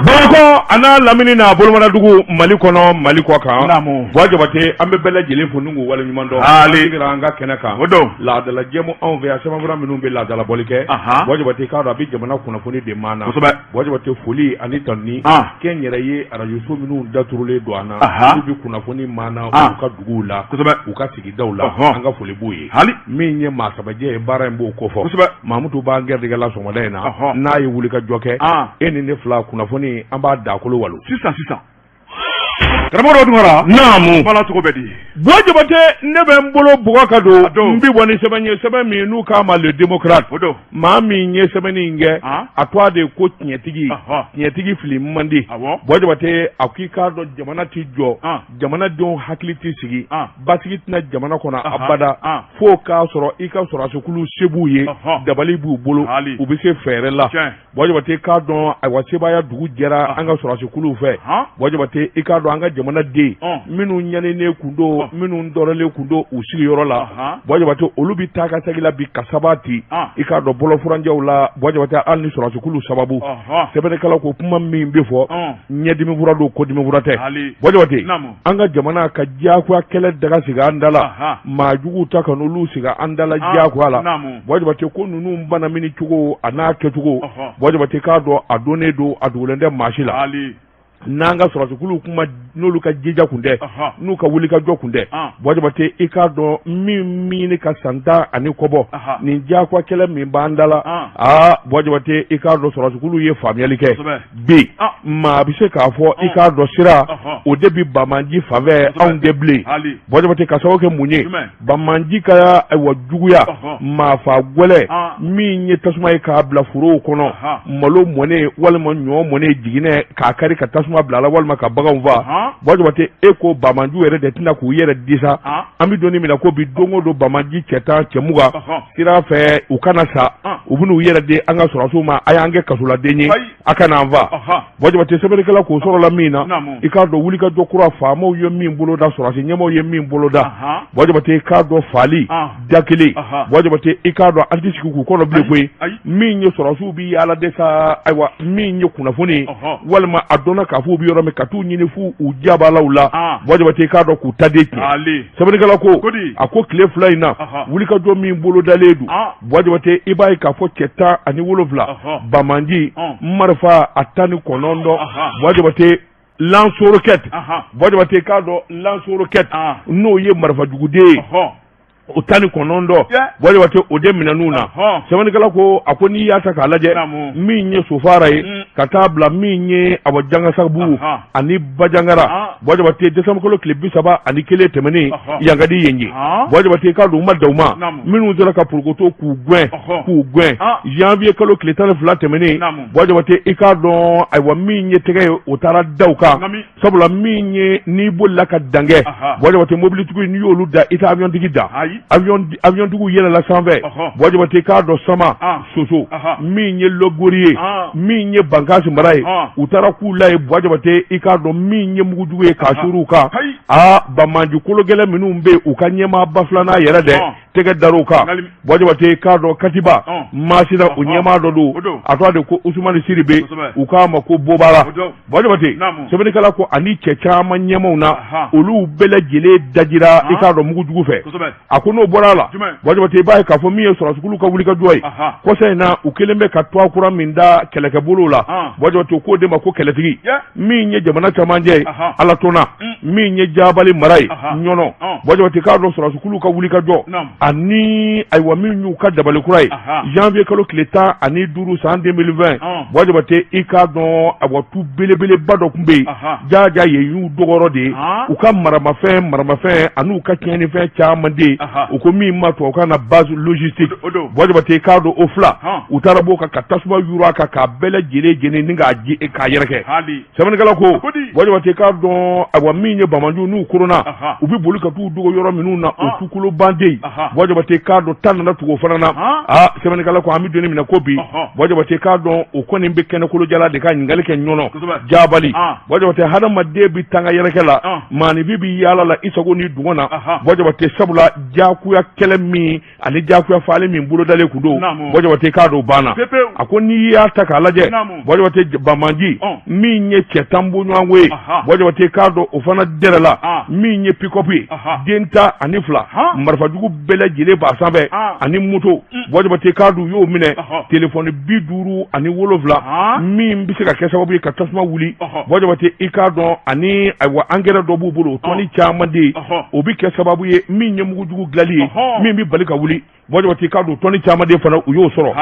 Bamakɔ a n'a lamini n'a bolomadadugu, Mali kɔnɔ, Mali kɔ kan. Naamu. Buwa Jabate, an bɛ bɛɛ lajɛlen fo ni k'u waleɲuman dɔn. Haali. An sigira an ka kɛnɛ kan. O don. Laadala jɛmu anw fɛ yan, sɛbɛnfura minnu bɛ laadalabɔli kɛ. Buwa Jabate, k'a dɔn a bɛ jamana kunnafoni de maa na. Buwa Jabate, foli ani tanuni kɛnyɛrɛye arajoso minnu daturulen don an na. Olu bɛ kunnafoni maa na u ka duguw la. U ka sigidaw la. An ka foli b'u ye. Hali. Min ye maa sabajɛ ye, baara in b'o kofɔ. Mamutu b'an gɛrɛjɛgɛ la sɔgɔmada in na. N'a ye wuli ka jɔ kɛ, e ni ne fila, kunnafoni an b'a dakolo walo. Sisan sisan. Karamɔgɔ dɔ Tunkara. Naamu. Bala cogo bɛ di? Buwa Jabate, ne bɛ n bolo bugɔ ka don. A don. N bi bɔ ni sɛbɛn ye, sɛbɛn min n'u k'a ma Le Démocrate. O don. Maa min ye sɛbɛnni in kɛ, a tɔgɔ de ko Tiɲɛtigi. Tiɲɛtigi fili man di. Buwa Jabate, a ko i k'a dɔn jamana tɛ jɔ, jamanadenw hakili tɛ sigi, basigi tɛna jamana kɔnɔ abada fo k'a sɔrɔ i ka sɔrɔdasikulu se b'u ye, dabali b'u bolo, u bɛ se fɛɛrɛ la. Buwa Jabate, k'a dɔn ayiwa sebaaya dugu jɛra an ka sɔrɔdasikuluw fɛ. Buwa Jabate, i k'a dɔn an ka jamanaden minnu ɲaninen kun don, minnu tɔɔrɔlen kun don u sigiyɔrɔ la, Buwa Jabate, olu bɛ taa ka segin la bi ka sabati i k'a dɔn bɔlɔfuranjɛw la. Buwa Jabate, hali ni sɔrɔdasikulu sababu, sɛbɛnnikɛla ko kuma min bɛ fɔ, ɲɛdimi fura don, kodimi fura tɛ. Buwa Jabate, an ka jamana ka diyagoya kɛlɛ daga sigi an da la, maa juguw ta ka n'olu sigi an da la diyagoya la. Buwa Jabate ko ninnu banamini cogo a n'a kɛcogo, Buwa Jabate k'a dɔn a donnen don, a dogolen tɛ maa si la. N'an ka sɔrɔdasikuluw kuma, n'olu ka jija kun tɛ, n'u ka wulikajɔ kun tɛ, Buwa Jabate, i k'a dɔn min ɲini ka san 10 ani kɔ bɔ nin diyagoya kɛlɛ min b'an da la, aa Buwa Jabate, i k'a dɔn sɔrɔdasikuluw ye faamuyali kɛ bi. Maa bɛ se k'a fɔ i k'a dɔn sira o de bɛ banbaanci fanfɛ, anw tɛ bilen. Buwa Jabate, ka sababu kɛ mun ye? Banbaanci ka ayiwa juguya, maafa gɛlɛ min ye tasuma ye k'a bila forow kɔnɔ, malo mɔnen walima ɲɔ mɔnen jiginɛ k'a kari ka tasuma bila a la walima ka baganw faa. Buwa Jabate, e ko banbaanciw yɛrɛ de tɛna k'u yɛrɛ di sa. An bɛ don min na ko bi, don o don banbaanci cɛ 10, cɛ 20 sira fɛ, u kana sa, u bɛ n'u yɛrɛ di an ka sɔrɔdasiw ma: a y'an kɛ kasoladen ye, a kana an faa. Buwa Jabate, sɛbɛnnikɛla k'o sɔrɔla min na, i k'a dɔn wulikajɔ kura faamaw ye min boloda, sɔrɔdasi ɲɛmaaw ye min boloda, Buwa Jabate, i k'a dɔn faali da kelen. Buwa Jabate, i k'a dɔn an tɛ sigi k'u kɔnɔ bilen koyi. Min ye sɔrɔdasiw bɛ yaala de sa, ayiwa min ye kunnafoni ye walima a dɔnna k'a fɔ u bɛ yɔrɔ min, ka t'u ɲini f'u u jabalaw la, Buwa Jabate, i k'a dɔn k'u ta de tiɲɛ. Sɛbɛnnikɛla ko a ko tile 2 in na, wulikajɔ min bolodalen don, Buwa Jabate, i b'a ye k'a fɔ cɛ 17 banbaanci marifa a 19, Buwa Jabate, lance-roquette. Buwa Jabate, k'a dɔn lance-roquette, n'o ye marifajuguden ye, o 19, Buwa Jabate, o de minɛn'u na. Sɛbɛnnikɛla ko a ko n'i y'a ta k'a lajɛ, min ye Sofara ye ka taa bila min ye awa Jangasabugu ani Bajangara, Buwa Jabate, décembre kalo tile 31 tɛmɛnen, yankadi yen ye. Buwa Jabate, k'a dɔn u ma dan o ma, minnu sera ka porokoto k'u gɛn, k'u gɛn janvier kalo tile 12 tɛmɛnen, Buwa Jabate, i k'a dɔn ayiwa min ye tɛgɛ ye, o taara da u kan, sabula min ye n'i bolila ka dan kɛ, Buwa Jabate, mobilitigi n'i y'olu da, i tɛ avion-tigi da. Avion-tigiw yɛlɛla sanfɛ. Buwa Jabate, k'a dɔn sama soso min ye lɔgori ye, min ye Bankasi mara ye, u taara k'u la ye. Buwa Jabate, i k'a dɔn min ye mugujugu ye k'a suuru u kan, aa banbaanci kologɛlɛn minnu bɛ u ka ɲɛmaaba filanan yɛrɛ dɛ, tɛgɛ dar'u kan. Buwa Jabate, k'a dɔn katiba Masina, o ɲɛmaa dɔ don, a tɔgɔ de ko Usumani Siribe, u k'a ma ko Bobara. Buwa Jabate, sɛbɛnnikɛla ko ani cɛ caman ɲɛmaw na, olu bɛɛ lajɛlen dajira i k'a dɔn mugujugu fɛ. A ko n'o bɔra a la, Buwa Jabate, i b'a ye k'a fɔ min ye sɔrɔdasikulu ka wulikajɔ ye kɔsa in na, u kɛlen bɛ ka tɔgɔ kura min da kɛlɛkɛbolo la, Buwa Jabate, k'o de ma ko kɛlɛtigi. Min ye jamana camancɛ ye, Alatona, min ye Jabali mara ye, Ɲɔnɔ, Buwa Jabate, k'a dɔn sɔrɔdasikulu ka wulikajɔ ani ayiwa min y'u ka dabali kura ye, janvier kalo tile 15 san 2020, Buwa Jabate, i k'a dɔn ayiwa tu belebeleba dɔ tun bɛ yen jaja, yen y'u dɔgɔyɔrɔ de ye, u ka maramafɛn an'u ka tiɲɛnifɛn caman de ye, u ko min ma tubabukan na base logistique. Buwa Jabate, k'a dɔn o fila, u taara b'o kan ka tasuma yuru a kan k'a bɛɛ lajɛlen jeni ni k'a yɛrɛkɛ. Sɛbɛnnikɛla ko, Buwa Jabate, k'a dɔn ayiwa min Min ye banbaanciw n'u koronna, u bɛ boli ka t'u dogo yɔrɔ minnu na, o tukolo banden. Buwa Jabate, k'a dɔn ta nana tugu o fana na. Aa, sɛbɛnnikɛla ko an bɛ don min na ko bi, Buwa Jabate, k'a dɔn o kɔni bɛ kɛnɛkolojala de ka ɲininkali kɛ ɲɔnɔ jabali. Buwa Jabate, hadamaden bɛ tanga yɛrɛkɛ la, maaninfin bɛ yaala la i sago ni dungɔ na. Buwa Jabate, sabula jagoya kɛlɛ min ani jagoya faali min bolodalen kun don, Buwa Jabate, k'a dɔn banna. A ko n'i y'a ta k'a lajɛ, Buwa Jabate, banbaanci min ye cɛ 10 bɔɲɔgɔnko ye, Buwa Jabate, k'a dɔn o fana dɛrɛla. Min ye pick-up ye, den 12, marifajugu bɛɛ lajɛlen b'a sanfɛ ani moto. Buwa Jabate, k'a dɔn u y'o minɛ. Telefɔni 57 min bɛ se ka kɛ sababu ye ka tasuma wuli, Buwa Jabate, i k'a dɔn ani ayiwa angɛrɛ dɔ b'u bolo, o tɔni caman de ye, o bɛ kɛ sababu ye min ye mugujugu dilanli ye min bɛ bali ka wuli. Buwa Jabate, k'a dɔn tɔni caman de fana u y'o sɔrɔ.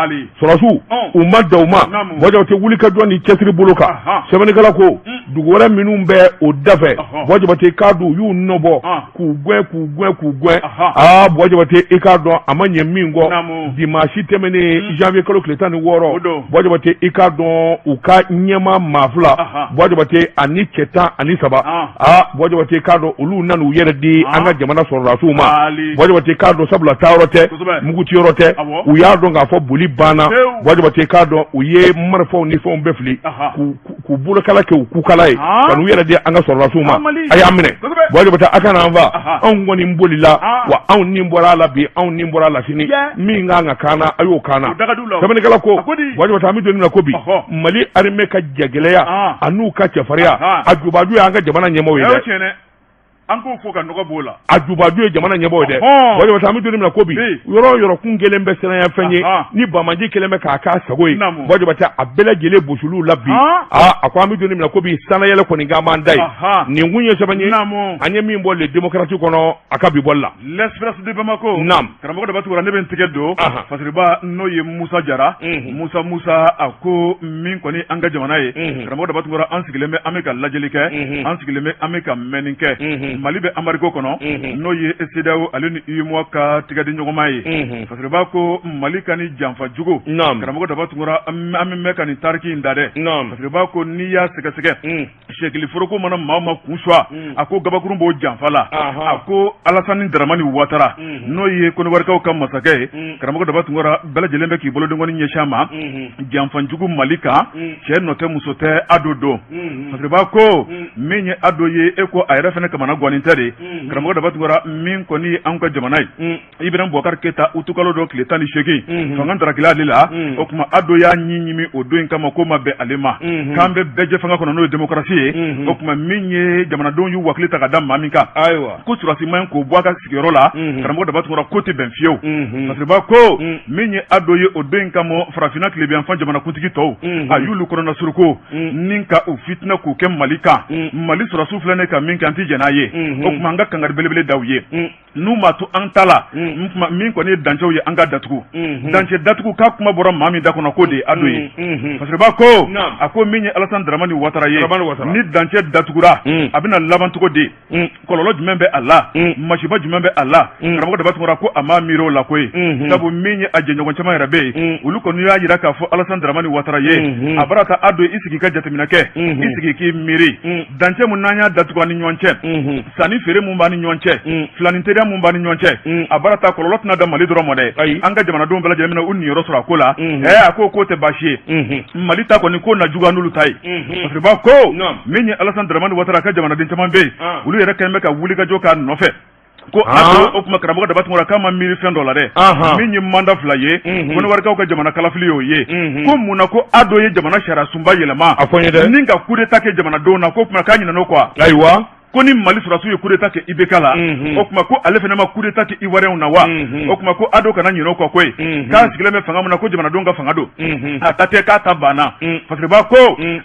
Sɔrɔsiw u ma dan o ma, Buwa Jabate, wulikajɔ ni cɛsiri bolo kan. Sɛbɛnnikɛla ko dugu wɛrɛ minnu bɛ o dafɛ, Buwa Jabate, k'a dɔn u y'u nɔbɔ k'u gɛn, k'u gɛn, k'u gɛn. Aa, Buwa Jabate, i k'a dɔn a ma ɲɛ min kɔ, dimanche tɛmɛnen, janvier kalo tile 16, Buwa Jabate, i k'a dɔn u ka ɲɛmaa maa fila, Buwa Jabate, ani cɛ 13, aa, Buwa Jabate, k'a dɔn olu nana u yɛrɛ di an ka jamana sɔrɔdasiw ma. Buwa Jabate, k'a dɔn sabula taayɔrɔ tɛ, mugutiyɔrɔ tɛ, u y'a dɔn k'a fɔ boli banna. Buwa Jabate, k'a dɔn u ye marifaw ni fɛnw bɛɛ fili k'u bolokala kɛ u kukala ye ka n'u yɛrɛ di an ka sɔrɔdasiw ma. A y'an minɛ, Buwa Jabate, a kana an fa, anw kɔni bolila wa, anw ni bɔra a la bi, anw ni bɔra a la sini, min kan ka k'an na, a y'o k'an na. Sɛbɛnnikɛla ko, Buwa Jabate, an bɛ don min na ko bi, Mali armée ka jagɛlɛya an'u ka cɛfarinya, a jubaju y'an ka jamana ɲɛmaaw ye dɛ. An k'o fɔ ka nɔgɔ b'o la. A jubaju ye jamana ɲɛmaaw ye dɛ. Buwa Jabate, an bɛ don min na ko bi, yɔrɔ o yɔrɔ kun kɛlen bɛ siranya fɛn ye, ni banbaanci kɛlen bɛ k'a k'a sago ye, Buwa Jabate, a bɛɛ lajɛlen bosiliw la bi. Aa, a ko an bɛ don min na ko bi, sanayɛlɛ kɔni k'an b'an da ye. Nin kun ye sɛbɛn ye an ye min bɔ Le Démocrate kɔnɔ a ka bi bɔli la. L'Express de Bamako. Karamɔgɔ Daba Tunkara, ne bɛ n tɛgɛ don Fasiriba, n'o ye Musa Jara. Musa, a ko min kɔni an ka jamana ye, karamɔgɔ Daba Tunkara, an sigilen bɛ, an bɛ ka lajɛli kɛ, an sigilen bɛ, an bɛ ka mɛnni kɛ. Mali bɛ embargo kɔnɔ, n'o ye CEDEAO ale ni UEMOA ka tigɛdiɲɔgɔnma ye. Fasiriba ko Mali ka ni janfa jugu, karamɔgɔ Daba Tunkara, an bɛ mɛn ka nin tariki in da dɛ. Fasiriba ko n'i y'a sɛgɛsɛgɛ, sɛkili foroko mana maa ma kun suwa, a ko gabakurun b'o janfa la. A ko Alasani Daramani Watara, n'o ye Kɔnɔwarikaw ka masakɛ ye, karamɔgɔ Daba Tunkara, bɛɛ lajɛlen bɛ k'i bolodenkɔni ɲɛsin a ma, janfanjugu Mali kan, cɛ nɔ tɛ, muso tɛ, Ado don. Fasiriba ko min ye Ado ye, e ko a yɛrɛ fana kamana gannen tɛ de. Karamɔgɔ Daba Tunkara, min kɔni ye an ka jamana ye, Ibrahim Boubacar Keita, utukalo dɔ tile 18, fanga darakila ale la. O tuma Ado y'a ɲi ɲimi o don in kama, ko ma bɛn ale ma, k'an bɛ bɛɛ jɛ fanga kɔnɔ, n'o ye démocratie ye. O tuma min ye jamanadenw y'u wakili ta ka da maa min kan, ayiwa, ko sɔrɔdasi man k'o bɔ a ka sigiyɔrɔ la, karamɔgɔ Daba Tunkara, ko tɛ bɛn fiyewu. Fasiriba ko min ye Ado ye, o don in kama, farafinna tilebinyanfan jamanakuntigi tɔw, a y'olu kɔnɔna suruku ni ka u fitinɛ k'u kɛ Mali kan. Mali sɔrɔdasiw filɛ ne ka min kɛ, an tɛ jɛn n'a ye. O tuma an ka kangari belebele da u ye, n'u ma to an ta la, min kɔni ye dancɛw ye, an ka datugu dancɛ datugu. K'a kuma bɔra maa min da kɔnɔ, k'o de ye Ado ye. Fasiriba ko, a ko min ye Alassane Dramane Ouattara ye, ni dancɛ datugura, a bɛna laban cogo di? Kɔlɔlɔ jumɛn bɛ a la? Masiba jumɛn bɛ a la? Karamɔgɔ Daba Tunkara ko a ma miiri o la koyi, sabu min ye a jɛɲɔgɔn caman yɛrɛ bɛ yen, olu kɔni y'a jira k'a fɔ Alassane Dramane Ouattara ye, a bara ta Ado, i sigi ka jateminɛ kɛ, i sigi k'i miiri, dancɛ mun n'an y'a datugu an ni ɲɔgɔn cɛ, sanni feere mun b'an ni ɲɔgɔn cɛ, filanin teriya mun b'an ni ɲɔgɔn cɛ, a bara ta kɔlɔlɔ tɛna dan Mali dɔrɔn ma dɛ, an ka jamanadenw bɛɛ lajɛlen bɛna u niyɔrɔ sɔrɔ a ko la. A ko k'o tɛ baasi ye, Mali ta kɔni ko na juguya n'olu ta ye. Fasiriba ko min ye Alassane Dramane Ouattara ka jamanaden caman bɛ yen, olu yɛrɛ kɛlen bɛ ka wulikajɔ k'a nɔfɛ ko o tuma karamɔgɔ Daba Tunkara k'a ma miiri fɛn dɔ la dɛ, min ye mandat 2 ye, Kɔnɔwarikaw ka jamana kalafili y'o ye. Ko mun na ko Ado ye jamana sariya sunba yɛlɛma a fɔ n ye dɛ, ni ka coup d'état kɛ jamanadenw na? Ko tuma k'a ɲinɛn'o kɔ. Ayiwa. Ko ni Mali sɔrɔdasiw ye coup d'état kɛ IBK la, o tuma ko ale fana ma coup d'état kɛ Ivoirienw na wa? O tuma ko Ado kana ɲinɛ o kɔ koyi, k'a sigilen bɛ fanga min na, ko jamanadenw ka fanga don, a ta tɛ, k'a ta banna. Fasiriba ko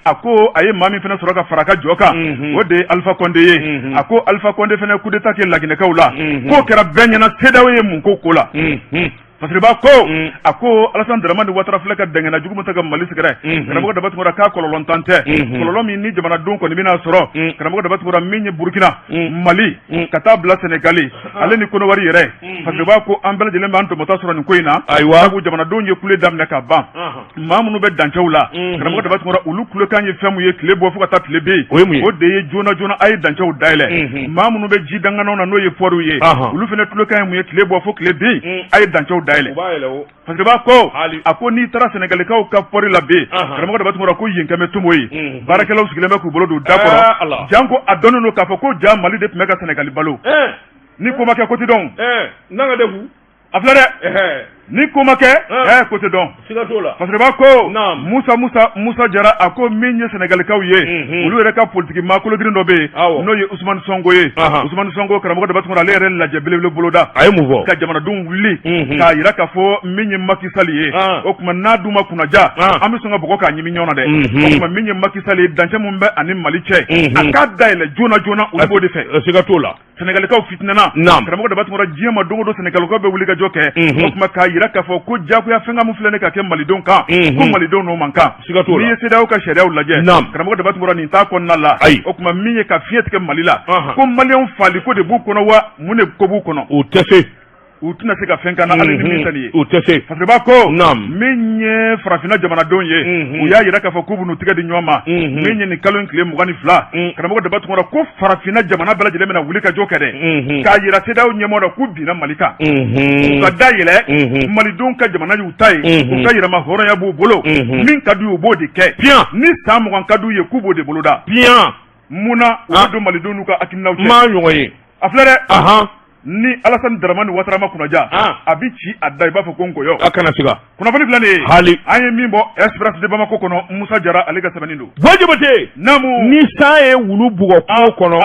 a ko a ye maa min fana sɔrɔ ka fara a ka jɔ kan, o de ye Alpha Condé ye. A ko Alpha Condé fana coup d'état kɛ Laginɛkaw la, k'o kɛra bɛɛ ɲɛna. CEDEAO ye mun ko ko la? Fasiriba ko a ko Alassane Dramane Ouattara filɛ ka dɛngɛnna jugu min ta ka Mali sɛgɛrɛ, karamɔgɔ Daba Tunkara, k'a kɔlɔlɔntan tɛ, kɔlɔlɔ min ni jamanadenw kɔni bɛna sɔrɔ. Karamɔgɔ Daba Tunkara, min ye Burukina, Mali, ka taa bila Senegali ale ni Kɔnɔwari yɛrɛ, Fasiriba ko an bɛɛ lajɛlen b'an tɔmɔta sɔrɔ nin ko in na. Ayiwa, sabu jamanadenw ye kule daminɛ ka ban. Maa minnu bɛ dancɛw la, karamɔgɔ Daba Tunkara, olu kulekan ye fɛn mun ye tile bɔ fo ka taa tile bin, o ye mun ye? O de ye joona joona a ye dancɛw dayɛlɛ. Maa minnu bɛ ji danganaw na, n'o ye pɔriw ye, olu fana kulekan ye mun ye tile bɔ fo tile bin? A ye dancɛw dayɛlɛ. Fasiriba ko a ko n'i taara Sɛnɛgalikaw ka pɔri la bi, karamɔgɔ Daba Tunkara, ko yen kɛmɛ tomo ye, baarakɛlaw sigilen bɛ k'u bolo don da kɔrɔ, janko a dɔnnen don k'a fɔ ko ja Mali de tun bɛ ka Sɛnɛgali balo. Ni ko ma kɛ, ko tɛ dɔn. A filɛ dɛ, ni ko ma kɛ, ko tɛ dɔn. Siga t'o la. Fasiriba ko Musa Musa Musa Jara, a ko min ye Sɛnɛgalikaw ye, olu yɛrɛ ka politiki maa kologirin dɔ bɛ yen, n'o ye Usumani Sɔnko ye. Usumani Sɔnko, karamɔgɔ Daba Tunkara, ale yɛrɛ lajɛ belebele boloda. A ye mun fɔ? Ka jamanadenw wuli k'a jira k'a fɔ min ye Macky Sall ye, o tuma n'a dun ma kunnaja, an bɛ sɔn ka bɔgɔ k'a ɲimi ɲɔgɔn na dɛ. O tuma min ye Macky Sall ye, dancɛ min bɛ ani Mali cɛ, a k'a dayɛlɛ joona joona, olu b'o de fɛ. Siga t'o la. Sɛnɛgalikaw fitinɛna. Karamɔgɔ Daba Tunkara, diɲɛ ma don o don Sɛnɛgalikaw bɛ wuli ka jɔ kɛ, o tuma k'a jira k'a fɔ ko jagoya fɛnkan min filɛ nin ka kɛ malidenw kan, ko malidenw n'o man kan. Siga t'o la. N'i ye CEDEAO ka sariyaw lajɛ, karamɔgɔ Daba Tunkara, nin t'a kɔnɔna la. Ayi. O tuma min ye ka fiɲɛ tigɛ Mali la, ko maliyɛnw faali ko de b'u kɔnɔ wa mun de ko b'u kɔnɔ? U tɛ se. U tɛna se ka fɛn k'an na hali ni min tɛ nin ye. U tɛ se. Fasiriba ko min ye farafinna jamanadenw ye, u y'a jira k'a fɔ k'u b'u tɛgɛ di ɲɔgɔn ma. Min ye nin kalo in tile 22, karamɔgɔ Daba Tunkara, ko farafinna jamana bɛɛ lajɛlen bɛna wuli ka jɔ kɛ dɛ, k'a jira CEDEAO ɲɛmɔgɔ la k'u binna Mali kan, u ka da yɛlɛ. Malidenw ka jamana y'u ta ye, u ka yɛrɛma hɔrɔnya b'u bolo, min ka d'u ye u b'o de kɛ. Ni san 20 ka d'u ye, k'u b'o de boloda. Mun na u bɛ don malidenw n'u ka hakilinaw cɛ? Maa ɲɔgɔn ye. A filɛ dɛ, ni Alassane Dramane Ouattara ma kunnaja, a bɛ ci a da i b'a fɔ ko nkɔyɔ. A kana siga. Kunnafoni filɛ nin ye. Hali. An ye min bɔ Express de Bamako kɔnɔ, Musa Jara ale ka sɛbɛnni don. Buwa Jabate. Naamu. Ni san ye wulu bugɔ kungo kɔnɔ.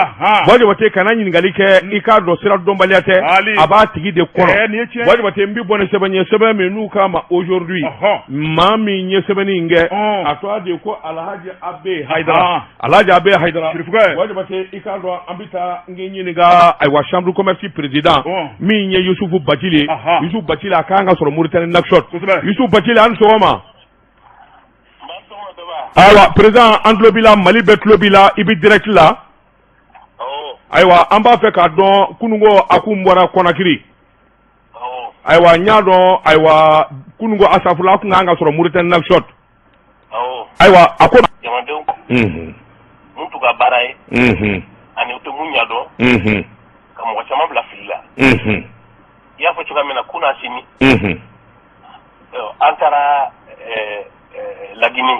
Buwa Jabate, kana ɲininkali kɛ, i k'a dɔn sira dɔnbaliya tɛ. Hali. A b'a tigi de kɔnɔ. Nin ye tiɲɛ ye. Buwa Jabate, n bɛ bɔ ni sɛbɛn ye, sɛbɛn min n'u k'a ma Aujourd'hui. Maa min ye sɛbɛnni in kɛ, a tɔgɔ de ye ko Alhaji Abe Hayidara. Alhaji Abe Hayidara. Sirifukɛ. Buwa Jabate, i k'a dɔn an bɛ taa n k'i ɲininka, ayiwa, chambre commerce président min ye Yusufu Bacili ye. Yusufu Bacili, a kan ka sɔrɔ Mauritanie Nouakchott. Yusufu Bacili, an sɔgɔma. Ayiwa président, an tulo b'i la, Mali bɛɛ tulo b'i la, i bɛ direct la. Ayiwa, an b'a fɛ k'a dɔn kununko a kun bɔra Conakry. Ayiwa, n y'a dɔn, ayiwa, kununko asafula a kun kan ka sɔrɔ Mauritanie Nouakchott. Ayiwa, a ko jamanadenw mun t'u ka baara ye ani u tɛ mun ɲɛdɔn ka mɔgɔ caman bila fili la. I y'a fɔ cogoya min na, kunasini an taara Laginɛ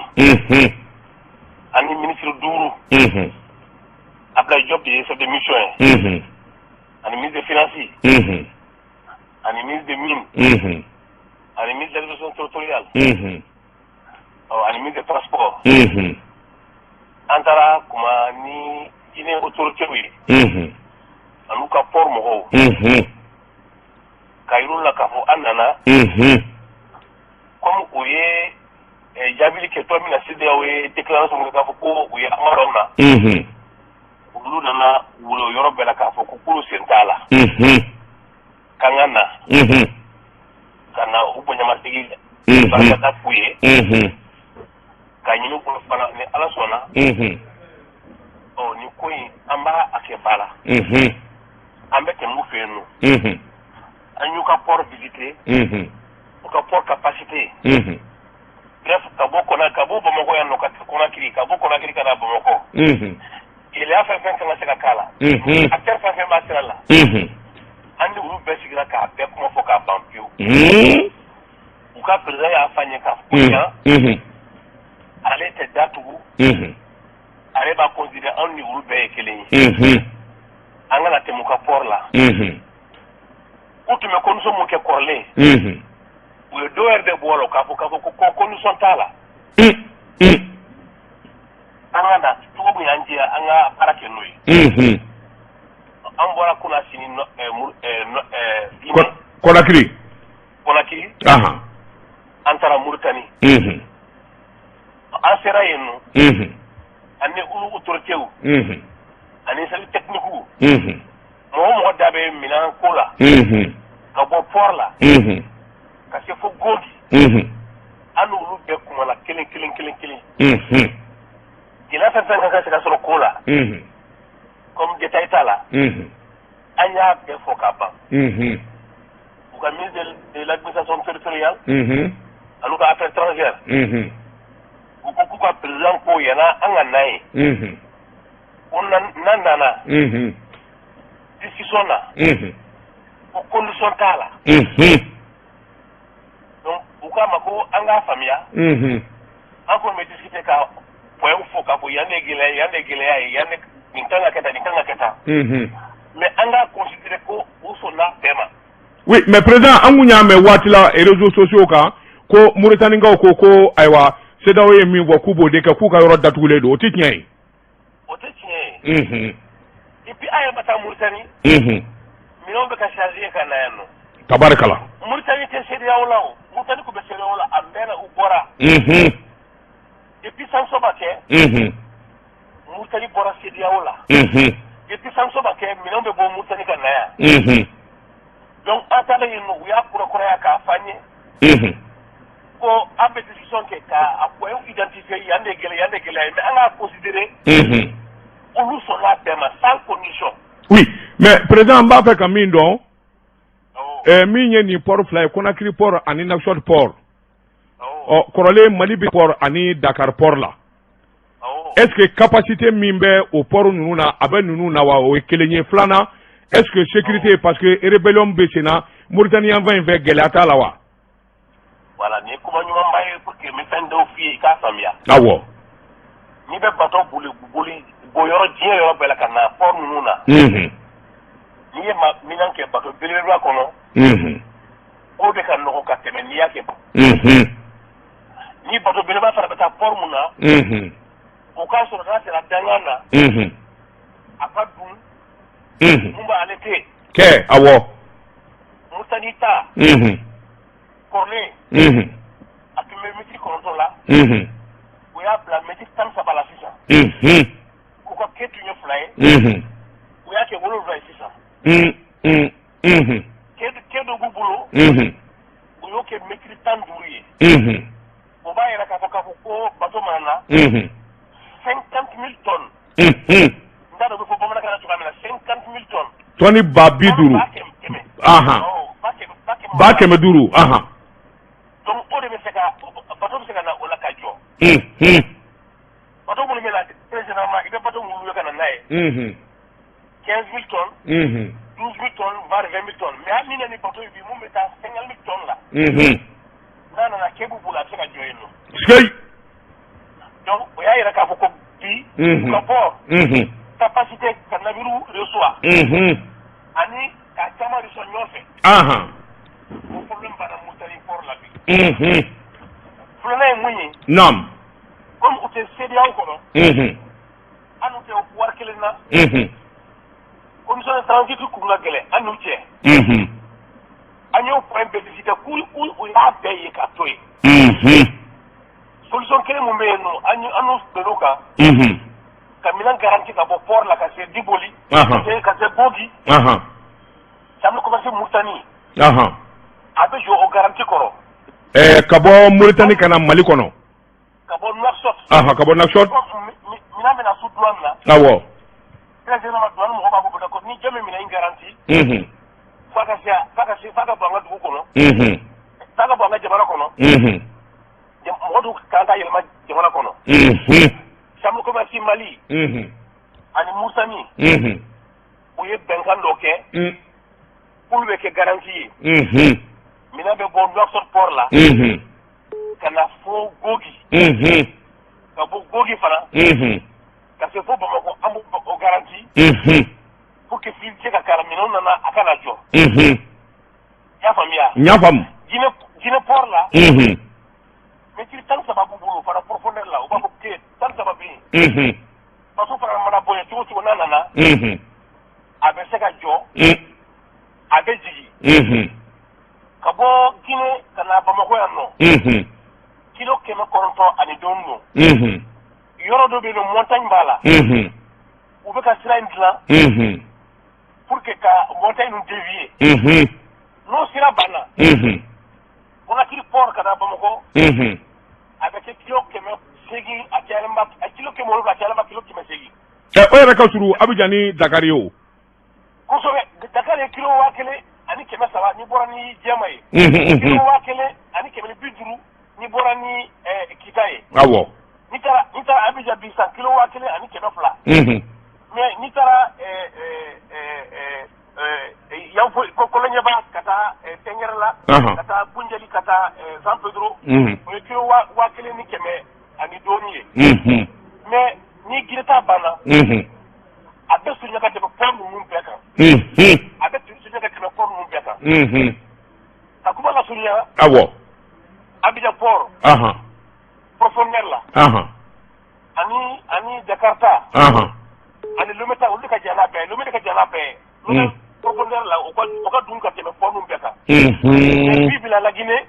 ani minisiri duuru, Abdoulaye Diop de ye chef de mission ye, ani ministre de finance, ani ministre de mine, ani ministre de l'administration territoriale, ani ministre de transport. An taara kuma ni Guinée autorités ye an'u ka port mɔgɔw, ka yir'u la k'a fɔ an nana comme u ye jaabili kɛ tuma min na, CEDEAO ye déclaration kɛ k'a fɔ ko u ye embargo na, olu nana wolo yɔrɔ bɛɛ la k'a fɔ ko k'olu sen t'a la, k'an ka na ka na u bonyamasigi barikada k'u ye, ka ɲini u fana ni Ala sɔnna, ɔ nin ko in an b'a a kɛ ba la, an bɛ tɛmɛ u fɛ yen nɔ. An y'u ka port visiter, u ka port capacité, bref, ka bɔ kɔnɔ, ka bɔ Bamakɔ yan nɔ ka taa Conakry, ka bɔ Conakry ka na Bamakɔ, gɛlɛya fɛn fɛn kan ka se ka k'a la, acteur fɛn fɛn b'a sira la, an ni olu bɛɛ sigira k'a bɛɛ kuma fɔ k'a ban pewu. U ka président y'a fɔ an ye k'a fɔ ko yan ale tɛ da tugu, ale b'a considérer anw ni olu bɛɛ ye kelen ye, an kana tɛmɛ u ka port la. U tun bɛ condition mun kɛ kɔrɔlen, u ye dɔw yɛrɛ de bɔ a la k'a fɔ ko condition t'a la, an ka na cogo min y'an diya, an ka baara kɛ n'o ye. An bɔra kunasini Guinée. Conakry. Conakry, an taara Mauritanie. An sera yen nɔ, ani olu autorités ani service technique, mɔgɔ o mɔgɔ da bɛ minɛn ko la ka bɔ port la. Ka se fo Gogi. An n'olu bɛɛ kumana kelen kelen kelen kelen. Gɛlɛya fɛn fɛn kan ka se ka sɔrɔ ko la, comme détail t'a la, an y'a bɛɛ fɔ ka ban. U ka ministre de l'administration territoriale an'u ka affaires étrangères, u ko k'u ka président ko yanni an ka na yen, ko n'an nana discussion na, ko condition t'a la. Donc u k'a ma ko an k'a faamuya, an kɔni bɛ discuter ka point fɔ k'a fɔ yan de gɛlɛya, yan de gɛlɛya ye, yan de nin kan ka kɛ tan, nin kan ka kɛ tan, mais an k'a considérer ko u sɔnna bɛɛ ma. Oui, mais président, an kun y'a mɛn waati la réseaux sociaux kan ko Mauritanienkaw ko ko ayiwa, CEDEAO ye min fɔ k'u b'o de kɛ, k'u ka yɔrɔ datugulen don. O tɛ tiɲɛ ye? O tɛ tiɲɛ ye. Et puis an yɛrɛ ma taa Mauritanie, minɛnw bɛ ka charger ka na yan nɔ. Tabarikala. Mauritanie tɛ CEDEAO la o. Mauritanie tun bɛ CEDEAO la, a mɛnna, u bɔra. Depuis sanction ma kɛ, Mauritanie bɔra CEDEAO la. Depuis sanction ma kɛ, minɛnw bɛ bɔ Mauritanie ka na yan. Donc an taalen yen nɔ, u y'a kurakuraya k'a fɔ an ye ko an bɛ discussion kɛ k'a point identifier, yan de gɛlɛya, yan de gɛlɛya ye, mais an k'a considérer olu sɔnna bɛɛ ma sans condition. Oui, mais président, n b'a fɛ ka min dɔn, min ye nin port fila ye, Conakry port ani Nouakchott port, ɔ kɔrɔlen Mali bɛ port ani Dakar port la, est ce que capacité min bɛ o port ninnu na, a bɛ ninnu na wa? O ye kelen ye. Filanan, est ce que sécurité, parce que rébellion bɛ sen na Mauritanie yanfan in fɛ, gɛlɛya t'a la wa? Voilà, nin ye kuma ɲumanba ye pour que n bɛ fɛn dɔw f'i ye i k'a faamuya. N'i bɛ bateau boli boli bɔ yɔrɔ diɲɛ yɔrɔ bɛɛ la ka na port ninnu na, n'i ye minɛn kɛ bateau belebeleba kɔnɔ, o de ka nɔgɔn ka tɛmɛ n'i y'a kɛ. Ni bateau belebeleba fana bɛ taa port mun na, o k'a sɔrɔ n'a sera dangan na, a ka dun mun b'ale tɛ. Kɛ, awɔ. Mauritanie ta kɔrɔlen, a tun bɛ mɛtiri 9 la, o y'a bila mɛtiri 13 la sisan. U ka quai tun ye 2 ye, u y'a kɛ 7 ye sisan. Quai dɔ b'u bolo, u y'o kɛ mɛtiri 15 ye. O b'a yira k'a fɔ ko bateau mana na 50 000 tonnes. N t'a dɔn o bɛ fɔ bamanankan na cogoya min na, 50 000 tonnes. Tɔni 50 000. Ba 100. Ba 100. 500 000. Donc o de bɛ se ka bateau bɛ se ka na o la ka jɔ. Bateau minnu bɛ na, très généralement i bɛ bateau minnu ye ka na n'a ye, 15 000 tonnes, 12 000 tonnes, voire 20 000 tonnes. Mais hali ni nana ni bateau ye bi mun bɛ taa 50 000 tonnes la, n'a nana, quai b'u bolo, a bɛ se ka jɔ yen nɔ. Sikeyi. Donc o y'a yira k'a fɔ ko bi u ka port capacité ka navire reçoit ani k'a caman reçoit ɲɔgɔn fɛ, o problème banna Mauritanie port la bi. Filanan ye mun ye? Comme u tɛ CEDEAO kɔnɔ, an n'u tɛ wari kelen na, commission de transit kun ka gɛlɛn an n'u cɛ. An y'o point bɛɛ discuter k'u u y'a bɛɛ ye ka to yen. Solution kelen mun bɛ yen nɔ, an n'u bɛnn'o kan, ka minɛn garanti ka bɔ port la ka se Diboli, ka se Bogi, chambre commerce Mauritanie, a bɛ jɔ o garanti kɔrɔ. Ka bɔ Mauritanie ka na Mali kɔnɔ. Ka bɔ Nouakchott. Ka bɔ Nouakchott. Minɛn bɛna su douane na. Très généralement douane mɔgɔw b'a fɔ ko ni jɔn bɛ minɛn in garanti, f'a ka se f'a ka bɔ an ka dugu kɔnɔ, f'a ka bɔ an ka jamana kɔnɔ, mɔgɔ dun kan ka yɛlɛma jamana kɔnɔ. Chambre commerce Mali ani Mauritanie, u ye bɛnkan dɔ kɛ k'olu bɛ kɛ garanti ye. Minɛn bɛ bɔ Nouakchott port la ka na fo Gogi, ka bɔ Gogi fana ka se fo Bamakɔ, an b'o garanti pour que fluidité ka k'a la, minɛnw nana a kana jɔ. I y'a faamuya? N y'a faamu. Guinée port la, mɛtiri 13 b'u bolo fana profondeur la, u b'a fɔ quai 13 bɛ yen. Bateau fana mana bonya cogo cogo, n'a nana, a bɛ se ka jɔ, a bɛ jigin. Ka bɔ Guinée ka na Bamakɔ yan nɔ, kilo 900 ani dɔɔnin don. Yɔrɔ dɔ bɛ yen nɔ, montagne b'a la, u bɛ ka sira in dilan pour que ka montagne ninnu dévier. N'o sira banna, Conakry port ka na Bamakɔ, a bɛ kɛ kilo 800, a cayalenba kilo 700, a cayalenba kilo 800. Ɛ, o yɛrɛ ka surun Abidjan ni Dakar ye o. Kosɛbɛ. Dakar ye kilo 1300 n'i bɔra ni Jɛma ye. Kilo 1150 n'i bɔra ni Kita ye. N'i taara Abidjan bi sisan, kilo 1200. Mais n'i taara yan fo Koloɲɛba ka taa Tɛngɛrɛ la, ka taa Bunjali, ka taa San Pedro, o ye kilo 1100 ani dɔɔnin ye. Mais ni Guinée ta banna, a bɛ surunya ka tɛmɛ port ninnu bɛɛ kan. A bɛ surunya ka tɛmɛ port ninnu bɛɛ kan. Ka kuma lasurunya, Abidjan port profondeur la, ani Jakarta ani Lomé ta, olu ka jan n'a bɛɛ ye. Lomé de ka jan n'a bɛɛ ye. Lomé profondeur la, o ka dun ka tɛmɛ port ninnu bɛɛ kan. Mais bi bi la, la Guinée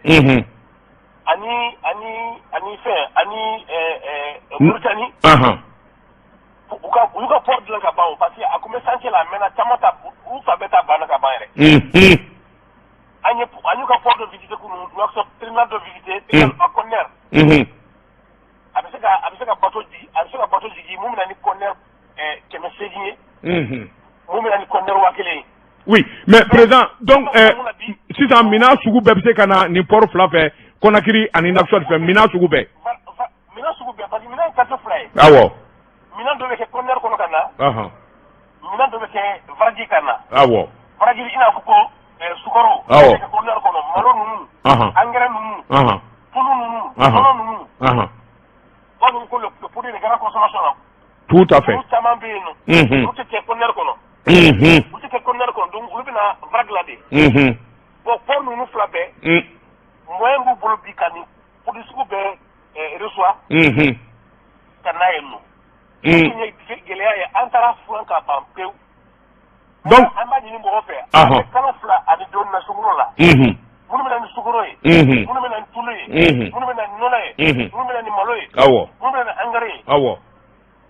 ani fɛn ani Mauritanie, u ka port dilan ka ban o, parce que a kun bɛ chantier la, a mɛnna. Caman ta, u fan bɛɛ ta banna ka ban yɛrɛ. An y'u ka port dɔ visiter kunun, Nouakchott terminal dɔ visiter, terminal à conteneur. A bɛ se ka bateau jigin, a bɛ se ka bateau jigin mun bɛ na ni conteneur 800 ye, mun bɛ na ni conteneur 1000 ye. Oui, mais président, donc sisan minɛn sugu bɛɛ bɛ se ka na nin port fila fɛ, Conakry ani Nouakchott fɛ, minɛn sugu bɛɛ. Minɛn sugu bɛɛ, parce que minɛn ye qualité fila ye. Minɛn dɔ bɛ kɛ conteneur kɔnɔ ka na. Minɛn dɔ bɛ kɛ vrac ka na. Vrac, i n'a fɔ ko sukaro. Bɛ kɛ conteneur kɔnɔ, malo ninnu, engrais ninnu, tulu ninnu, nɔnɔ ninnu. U b'a fɔ ko le produit de grande consommation la. Tout à fait. Olu caman bɛ yen nɔ. Olu tɛ kɛ conteneur kɔnɔ. Olu tɛ kɛ conteneur kɔnɔ, donc olu bɛ na vrac la de. Bon, port ninnu fila bɛɛ, moyen b'u bolo bi ka nin produit sugu bɛɛ reçoit ka n'a yen nɔ. Min ye gɛlɛya ye, an taara furan ka ban pewu. Donc an b'a ɲini mɔgɔ fɛ. An bɛ kalo 2 ani dɔɔnin na sukaro la. Minnu bɛ na ni sukaro ye, minnu bɛ na ni tulu ye, minnu bɛ na ni nɔnɔ ye, minnu bɛ na ni malo ye, minnu bɛ na ni engrais ye.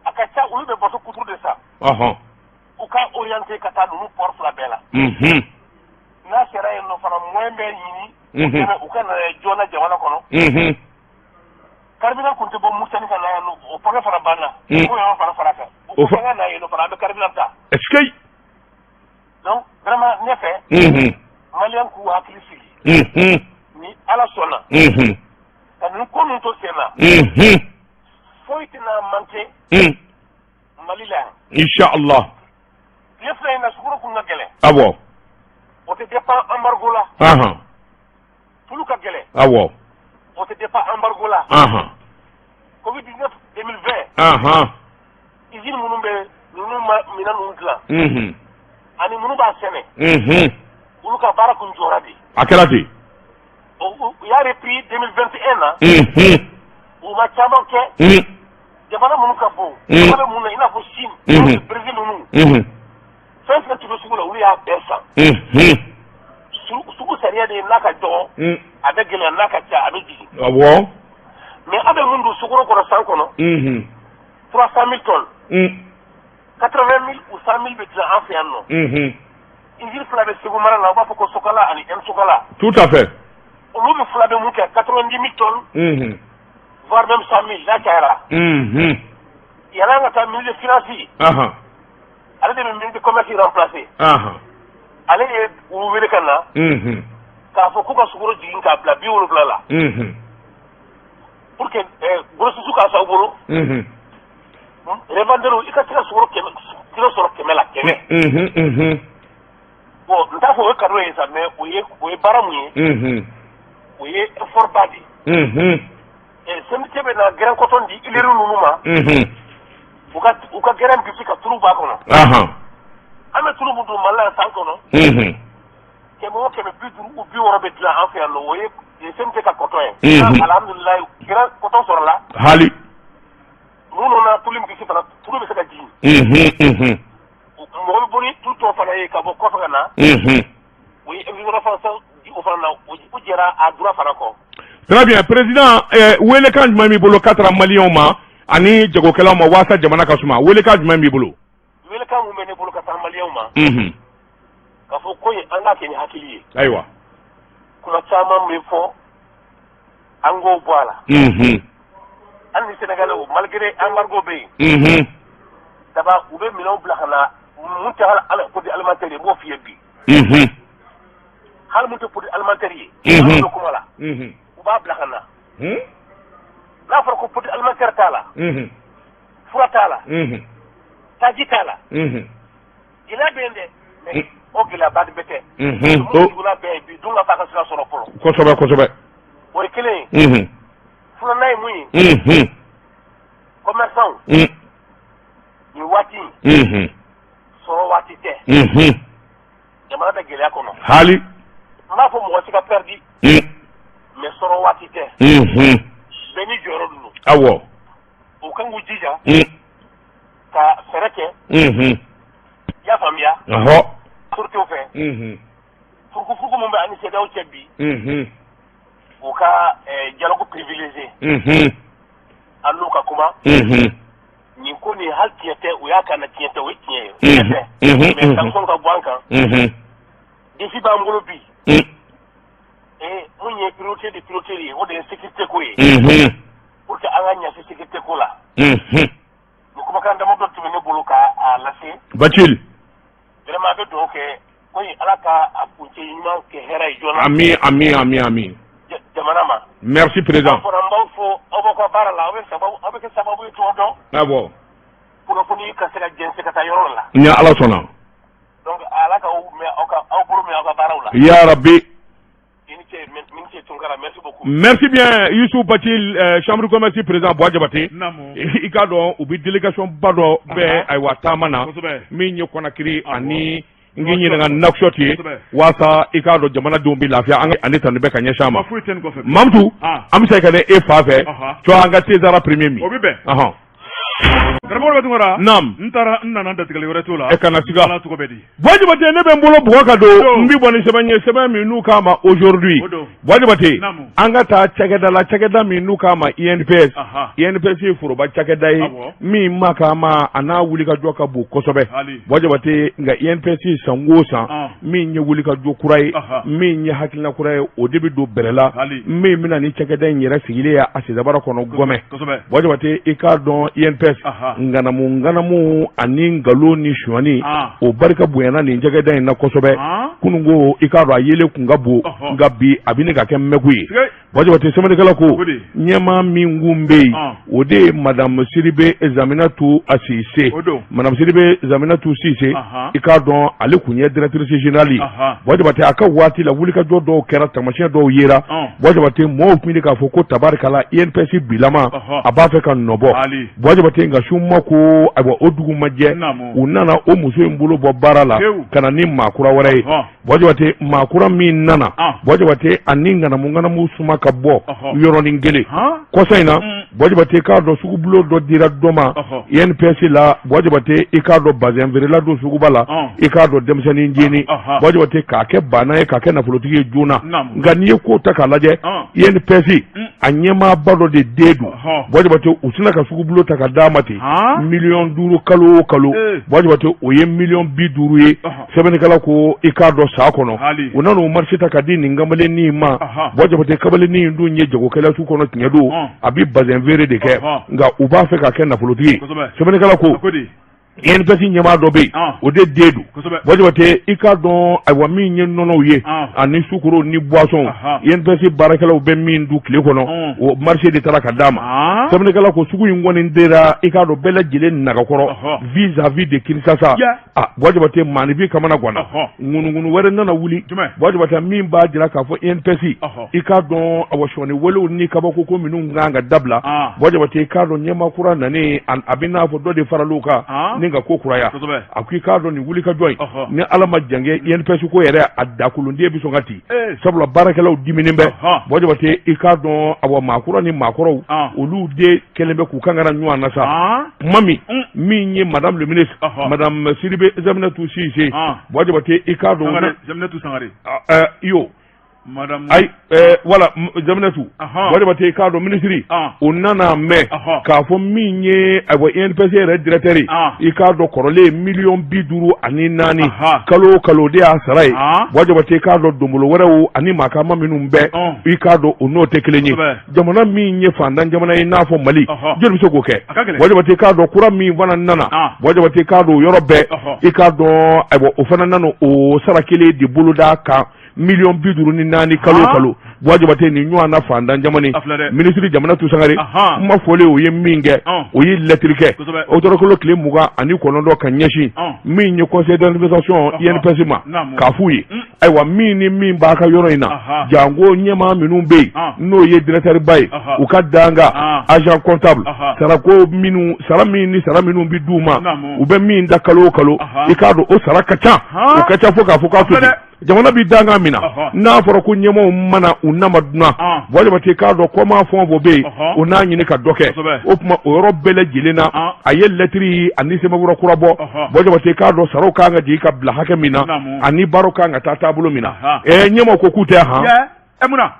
A ka ca, olu bɛ bateau kuturu de san. U ka orienté ka taa ninnu port fila bɛɛ la. N'a sera yen nɔ fana, moyen bɛ ɲini u ka na joona jamana kɔnɔ. Carburant kun tɛ bɔ Mauritanie ka na yan nɔ, o problème fana banna. O y'an fana fara kan. O fana ka na yen nɔ fana, an bɛ carburant ta. Est ce que. Donc vraiment, ne fɛ, Malien k'u hakili sigi. Ni Ala sɔnna, ka nin ko ninnu to sen na, foyi tɛna manquer Mali la yan. Inshallah. Tile 2 in na, sukaro kun ka gɛlɛn. O tɛ dépend embargo la. Tulu ka gɛlɛn. O tɛ dépend embargo la. Covid 19 2020, usine minnu bɛ ninnu ma minɛn ninnu dilan, ani minnu b'a sɛnɛ, olu ka baara kun jɔra de. A kɛra ten. U y'a repris 2021 na. U ma caman kɛ. Jamana minnu ka bon, jamana minnu na, i n'a fɔ Chine, Brésil ninnu, fɛn fɛn tun bɛ sugu la, olu y'a bɛɛ san. Sugu sariya de ye, n'a ka dɔgɔ a bɛ gɛlɛya, n'a ka ca a bɛ jigin. Mais an bɛ mun don sukaro kɔnɔ san kɔnɔ? 300 000 tonnes, 80 000 ou 100 000 bɛ dilan an fɛ yan nɔ. Usine fila bɛ Segu mara la, u b'a fɔ ko Sokala ani M Sokala. Tout à fait. Olu bɛ fila bɛ mun kɛ? 90 000 tonnes, voire même 100 000 n'a cayara. Yanni an ka taa, ministre de finance, ale de bɛ ministre de commerce remplacer. Ale ye u wele ka na k'a fɔ k'u ka sukaro jigin k'a bila 70 la, pour que grossiste ka san u bolo, revendeur i ka se ka sukaro 100 kilo sɔrɔ 100 la, 100. Bon, n t'a fɔ o ye cadeau ye sa, mais o ye baara mun ye, o ye effort ba de ye. CMDT bɛ na grain coton di huiliers ninnu ma, u ka grain bisi ka tulu b'a kɔnɔ. An bɛ tulu mun dun Mali la yan san kɔnɔ, 100 o 150 ou 60 bɛ dilan an fɛ yan nɔ, o ye CMDT ka coton ye. Alhamdulilayi, grain coton sɔrɔla. Hali. Minnu na tulu bisi fana, tulu bɛ se ka jigin. Mɔgɔ bɛ bɔ ni tulu tɔ fana ye ka bɔ kɔfɛ ka na. O ye environnement di o fana na, o jɛra a dura fana kɔ. Très bien, président, welekan jumɛn b'i bolo ka taara maliyɛnw ma ani jagokɛlaw ma walasa jamana ka suma? Welekan jumɛn b'i bolo? Welekan mun bɛ ne bolo ka taa maliyɛnw ma? K'a fɔ ko in, an k'a kɛ ni hakili ye. Kuma caman bɛ fɔ. An k'o bɔ a la. An ni Sénégalais malgré embargo bɛ yen. Daba u bɛ minɛnw bila ka na mun tɛ hali produit alimentaire ye, n b'o f'i ye bi. Hali mun tɛ produit alimentaire ye. An bɛ kuma la. U b'a bila ka na. N'a fɔra ko produit alimentaire t'a la. Fura t'a la. Taji t'a la. Gɛlɛya bɛ yen dɛ, mais o gɛlɛyaba de bɛ tɛ. Mun juguya bɛɛ ye bi, dun ka fa ka sira sɔrɔ fɔlɔ. Kosɛbɛ kosɛbɛ. O ye kelen ye. Filanan ye mun ye? Commerçant, nin waati in, sɔrɔ waati tɛ. Jamana bɛ gɛlɛya kɔnɔ. Hali. N b'a fɔ mɔgɔ si ka perdu. Mais sɔrɔ waati tɛ. Bɛɛ n'i jɔyɔrɔ don. Awɔ. U kan k'u jija. Ka fɛɛrɛ kɛ. I y'a faamuya? Ɔhɔ. Autorités fɛ. Furukufuruku min bɛ an ni CEDEAO cɛ bi. U ka dialogue privilégié. An n'u ka kuma. Nin ko nin, hali tiɲɛ tɛ, u y'a kan na, tiɲɛ tɛ, o ye tiɲɛ ye. Tiɲɛ tɛ. Mais sanction ka bɔ an kan. Défi b'an bolo bi. Ee, mun ye priorité de priorité ye, o de ye sécurité ko ye. Pour que an ka ɲɛsin sécurité ko la. Nin kumakan damadɔ tun bɛ ne bolo ka a lase. Bacili. Vraiment, a bɛ dugawu kɛ ko in, Ala ka a kuncɛ ɲuman kɛ hɛrɛ ye joona. Ami, ami, ami, ami. Jamana ma. Merci président. Aw fana, n b'aw fo aw b'aw ka baara la, aw bɛ kɛ sababu ye cogo dɔn. Awɔ. Kunnafoni ka se ka jɛnsɛn ka taa yɔrɔ la. Ni Ala sɔnna. Donc Ala k'aw mɛn aw ka aw bolo mɛn aw ka baaraw la. Ya Rabbi. I ni ce, mi ni ce Tunkara, merci beaucoup. Merci bien Youssouf Bacil, chambre de commerce président Buwa Jabate. Naamu. I k'a dɔn u bɛ délégation ba dɔ bɛ ayiwa taama na min ye Conakry ani n k'i ɲininka Nouakchott ye, waasa i k'a dɔn jamanadenw bɛ lafiya an ani tanu bɛ ka ɲɛsin a ma. Foyi tɛ nin kɔfɛ. Mamutu, an bɛ se ka ne e fa fɛ cɔ, an ka Tezara premier min. O bɛ bɛn. Ɔhɔn. Karamɔgɔ bɛ Tunkara. Naam. N taara, n nana, datigɛli wɛrɛ t'o la. E kana siga. Ala tɔgɔ bɛ di. Buwa Jabate, ne bɛ n bolo bugɔ ka don, n bɛ bɔ ni sɛbɛn ye, sɛbɛn min n'u k'a ma Aujourd'hui. O don. Buwa Jabate, Naamu. an ka taa cakɛda la, cakɛda min n'u k'a ma INPS. INPS ye foroba cakɛda ye min ma k'a ma a n'a wulikajɔ ka bon kosɛbɛ. Hali. Buwa Jabate, nka INPS san o san, min ye wulikajɔ kura ye, min ye hakilina kura ye, o de bɛ don bɛrɛ la Hali. min bɛna ni cakɛda in yɛrɛ sigilen ye a sendabara kɔnɔ Gɔmɛ. Buwa Jabate, i k'a dɔn INPS ŋanamu ŋanamu ani nkalon ni sonyani, o barika bonyana nin cakɛda in na kosɛbɛ. Kununko, i k'a dɔn a yelen kun ka bon, nka bi a bɛ ka kɛ mɛku ye. Buwa Jabate, sɛbɛnnikɛla ko ɲɛmaa min kun bɛ yen, o de ye madame Sidibe Zaminatu Sise. Madame Sidibe Zaminatu Sise, i k'a dɔn ale kun ye directrice générale ye. Buwa Jabate, a ka waati la, wulikajɔ dɔw kɛra, taamasiyɛn dɔw yera. Buwa Jabate, mɔgɔw tun bɛ k'a fɔ ko tabarikala, INPS bilama a b'a fɛ ka nɔbɔ. Buwa Jabate, nka su ma ko, ayiwa, o dugu ma jɛ, u nana o muso in bolo bɔ baara la ka na ni maa kura wɛrɛ ye. Buwa Jabate, maa kura min nana, Buwa Jabate, ani ŋanamu ŋanamu suma ka bɔ yɔrɔnin kelen kɔsa in na. Buwa Jabate, k'a dɔn sugubulon dɔ dira dɔ ma INPS la. Buwa Jabate, i k'a dɔn bazɛn feerela don suguba la, i k'a dɔn denmisɛnnin jeni. Buwa Jabate, k'a kɛ baana ye, k'a kɛ nafolotigi ye joona. Nka n'i ye ko ta k'a lajɛ, INPS a ɲɛmaaba dɔ de den don. Buwa Jabate, u sina ka sugubulon ta ka d'a ma ten, 5 miliyɔn kalo o kalo. Buwa Jabate, o ye 50 miliyɔn ye. Sɛbɛnnikɛla ko i k'a dɔn san kɔnɔ, u nana o marché ta ka di nin kamalennin ma. Buwa Jabate, kamalennin in dun ye jagokɛla su kɔnɔ, tiɲɛ don, a bɛ bazɛn feere de kɛ, nka u b'a fɛ k'a kɛ nafolotigi ye. Sɛbɛnnikɛla ko INPS ɲɛmaa dɔ bɛ yen, o de den don. Buwa Jabate, i k'a dɔn ayiwa min ye nɔnɔw ye ani sukaro ni boisson, INPS baarakɛlaw bɛ min dun tile kɔnɔ, o marché de taara ka d'a ma. Sɛbɛnnikɛla ko sugu in kɔni dira, i k'a dɔn bɛɛ lajɛlen nagakɔrɔ vis-à-vis de Kinshasa. Ah, Buwa Jabate, maaninfin kamana ganna, ŋunuŋunu wɛrɛ nana wuli, Buwa Jabate, min b'a jira k'a fɔ INPS, i k'a dɔn awa sɔni walew ni kabako ko minnu kan ka dabila. Buwa Jabate, i k'a dɔn ɲɛmaa kura nanen, a bɛ n'a fɔ dɔ de faral'u kan ni ka ko kuraya. A ko i k'a dɔn nin wulikajɔ in, ni Ala ma jan kɛ, INPS ko yɛrɛ a dakolonden bɛ sɔn ka ci, sabula baarakɛlaw diminen bɛ. Buwa Jabate, i k'a dɔn awa maakura ni maakɔrɔw, olu de kɛlen bɛ k'u kan kana ɲɔgɔn na sa. Kuma min ye madame le ministre, madame Sidibe Zaminatu Sise, Buwa Jabate, i k'a dɔn Zaminatu Sangare iyo. Ayi, wala Jaminatu Buwa Jabate, k'a dɔn minisiri o nana mɛn k'a fɔ min ye ayiwa INPS yɛrɛ directeur, i k'a dɔn kɔrɔlen 54 miliyɔn kalo o kalo, o de y'a sara ye. Buwa Jabate, k'a dɔn donbolo wɛrɛw ani maakama minnu bɛ, i k'a dɔn o n'o tɛ kelen ye. Jamana min ye fantan jamana ye, n'a fɔ Mali, jɔni bɛ se k'o kɛ? Buwa Jabate, k'a dɔn kura min fana nana, Buwa Jabate, k'a dɔn o yɔrɔ bɛɛ, i k'a dɔn ayiwa o fana nana o sara kelen de boloda kan, 54 miliyɔn kalo kalo. Buwa Jabate, nin ɲɔgɔn na fantan jamana, minisiri Jaminatu Sangare, kuma fɔlen, o ye min kɛ, o ye lɛtiri kɛ ɔkutɔburukalo tile 29 ka ɲɛsin min ye conseil d'administration INPS ma, k'a f'u ye ayiwa min ni min b'a ka yɔrɔ in na, janko ɲɛmaa minnu bɛ yen, n'o ye directeur ba ye, u ka danga agent comptable, sarako minnu, sara min ni sara minnu bɛ d'u ma, u bɛ min da kalo o kalo, i k'a dɔn o sara ka ca, o ka ca fo k'a fɔ k'a to ten. Jamana bɛ dankan min na, n'a fɔra ko ɲɛmaaw mana u nama dunan, Buwa Jabate, k'a dɔn kɔma fɛn o fɛn bɛ yen, o n'a ɲini ka dɔ kɛ. O tuma o yɔrɔ bɛɛ lajɛlen na, a ye lɛtiri ani sɛbɛnfura kura bɔ. Buwa Jabate, k'a dɔn saraw kan ka jigin ka bila hakɛ min na ani baaraw kan ka taa taabolo min na, ɲɛmaaw ko k'u tɛ han. Munna?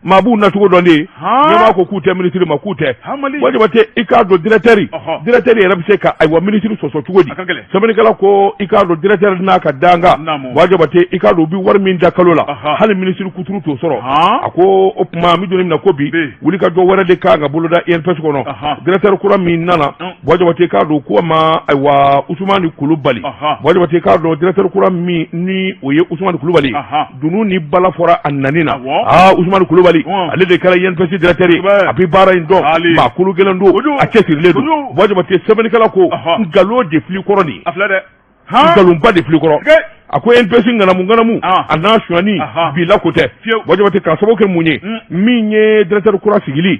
Maa b'u nacogo dɔn de. Ɲɛmaa ko k'u tɛ, minisiri ma k'u tɛ. Buwa Jabate, i k'a dɔn directeur yɛrɛ bɛ se ka ayiwa minisiri sɔsɔ cogo di? Sɛbɛnnikɛla ko i k'a dɔn directeur n'a ka danga, Buwa Jabate, i k'a dɔn u bɛ wari min da kalo la, hali minisiri kuturu t'o sɔrɔ. A ko o tuma an bɛ don min na ko bi, wulikajɔ wɛrɛ de kan ka boloda INPS kɔnɔ. Directeur kura min nana, Buwa Jabate, k'a dɔn ko ma ayiwa Usumani Kulubali. Buwa Jabate, k'a dɔn directeur kura min ni o ye Usumani Kulubali, dunun ni bala fɔra a nani na. Aa, Usumani Kulubali, ale de kɛra INPS directeur ye. A bɛ baara in dɔn, maa kolo gɛlɛn don, a cɛsirilen don. Buwa Jabate, sɛbɛnnikɛla ko nkalon de filɛ kɔrɔ nin ye, nkalonba de filɛ kɔrɔ. A ko INPS ŋanamu ŋanamu a n'a sonyani bi la ko tɛ. Buwa Jabate, k'a sababu kɛ mun ye? Min ye directeur kura sigili,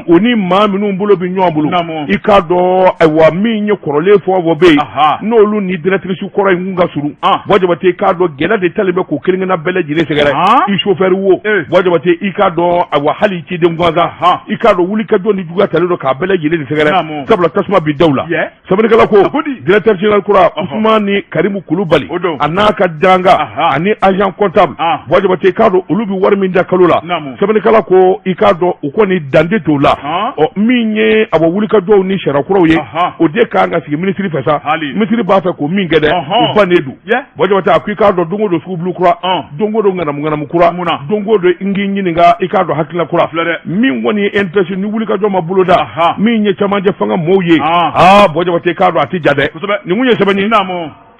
o ni maa minnu bolo bɛ ɲɔgɔn bolo, i k'a dɔn ayiwa min ye kɔrɔlen fɔ o fɔ bɛ yen, n'olu ni directrice kɔrɔ in kun ka surun, Buwa Jabate, i k'a dɔn gɛlɛya de talen bɛ k'o kelen-kelenna bɛɛ lajɛlen sɛgɛrɛ. I chauffeur wo, Buwa Jabate, i k'a dɔn ayiwa hali i ciden gansan, i k'a dɔn wulikajɔ ni juguya talen don k'a bɛɛ lajɛlen de sɛgɛrɛ, sabula tasuma bi daw la. Sɛbɛnnikɛla ko directeur général kura Usumani Karimu Kulubali, a n'a ka danga ani agent comptable, Buwa Jabate, i k'a dɔn olu bɛ wari min da kalo la, sɛbɛnnikɛla ko i k'a dɔn u kɔni dande t'o la. Ɔ, min ye a wulikajɔw ni sariya kuraw ye, o de kan ka sigi minisiri fɛ sa. Minisiri b'a fɛ k'o min kɛ dɛ, u bannen don. Buwa Jabate, a ko i k'a dɔn don o don sugubulu kura, don o don ŋanamu ŋanamu kura, don o don n k'i ɲininka, i k'a dɔn hakilina kura min kɔni ye INPS ni wulikajɔ ma boloda, min ye camancɛ fanga mɔɔw ye. Aa, Buwa Jabate, k'a dɔn a tɛ ja dɛ. Nin kun ye sɛbɛn ye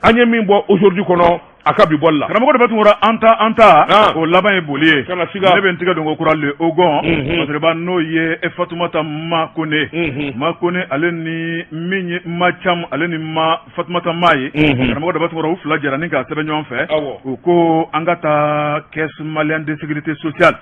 an ye min bɔ Aujourd'hui kɔnɔ a ka bi bɔli la. Karamɔgɔ de bɛ tunkara, an ta an ta o laban ye boli ye. Ne bɛ n tigɛ don ko kura le Hogon Fasiriba, n'o ye Fatumata Ma Kone, Ma Kone, ale ni min ye Ma Cam, ale ni Ma Fatumata Ma ye. Karamɔgɔ Daba Tunkara, u fila jɛra ni k'a sɛbɛn ɲɔgɔn fɛ. U ko an ka taa Caisse malienne de sécurité sociale,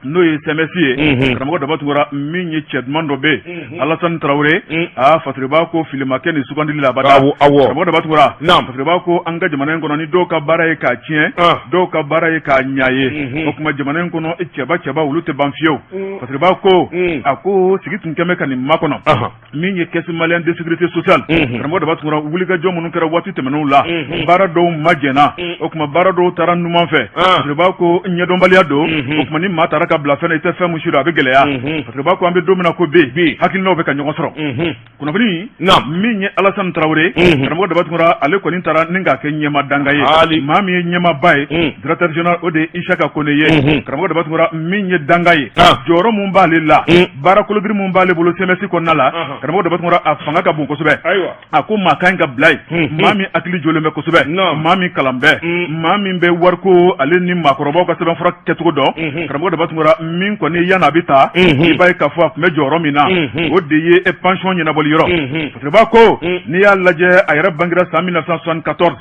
n'o ye CMS ye. Karamɔgɔ Daba Tunkara, min ye cɛ duman dɔ bɛ yen, Alasani Tarawele. Aa, Fasiriba ko fili ma kɛ nin sugandili la abada. Karamɔgɔ Daba Tunkara, Fasiriba ko an ka jamana in kɔnɔ, ni dɔw ka baara ye k'a tiɲɛ, dɔw ka baara ye k'a ɲa ye. O tuma jamana in kɔnɔ, cɛba cɛba olu tɛ ban fiyewu. Fasiriba ko a ko sigi tun kɛmɛ ka nin makɔnɔ, min ye Caisse malienne de sécurité sociale. Karamɔgɔ Daba Tunkara, wulikajɔ minnu kɛra waati tɛmɛnenw la, baara dɔw ma jɛnna, o tuma baara dɔw taara numan fɛ. Fasiriba ko ɲɛdɔnbaliya don. O tuma ni maa taara ka bila fɛn na, i tɛ fɛn min si dɔn, a bɛ gɛlɛya. Fasiriba ko an bɛ don min na ko bi, hakilinaw bɛ ka ɲɔgɔn sɔrɔ. Kunnafoni min ye Alasani Tarawele, karamɔgɔ Daba Tunkara, ale kɔni taara ni k'a kɛ ɲɛma danga ye. Maa min ye ɲɛmaaba ye, directeur général, o de ye Isaka Kone ye. Karamɔgɔ Daba Tunkara, min ye danga ye, jɔyɔrɔ mun b'ale la, baara kolobiri mun b'ale bolo CMS kɔnɔna la, karamɔgɔ Daba Tunkara, a fanga ka bon kosɛbɛ. A ko maa ka ɲi ka bila yen, maa min hakili jɔlen bɛ kosɛbɛ, maa min kalan bɛ, maa min bɛ wariko ale ni maakɔrɔbaw ka sɛbɛnfura kɛcogo dɔn. Karamɔgɔ Daba Tunkara, min kɔni yanni a bɛ taa, i b'a ye k'a fɔ a tun bɛ jɔyɔrɔ min na, o de ye pension ɲɛnabɔli yɔrɔ. Fasiriba ko n'i y'a lajɛ, a yɛrɛ bangera san 1974,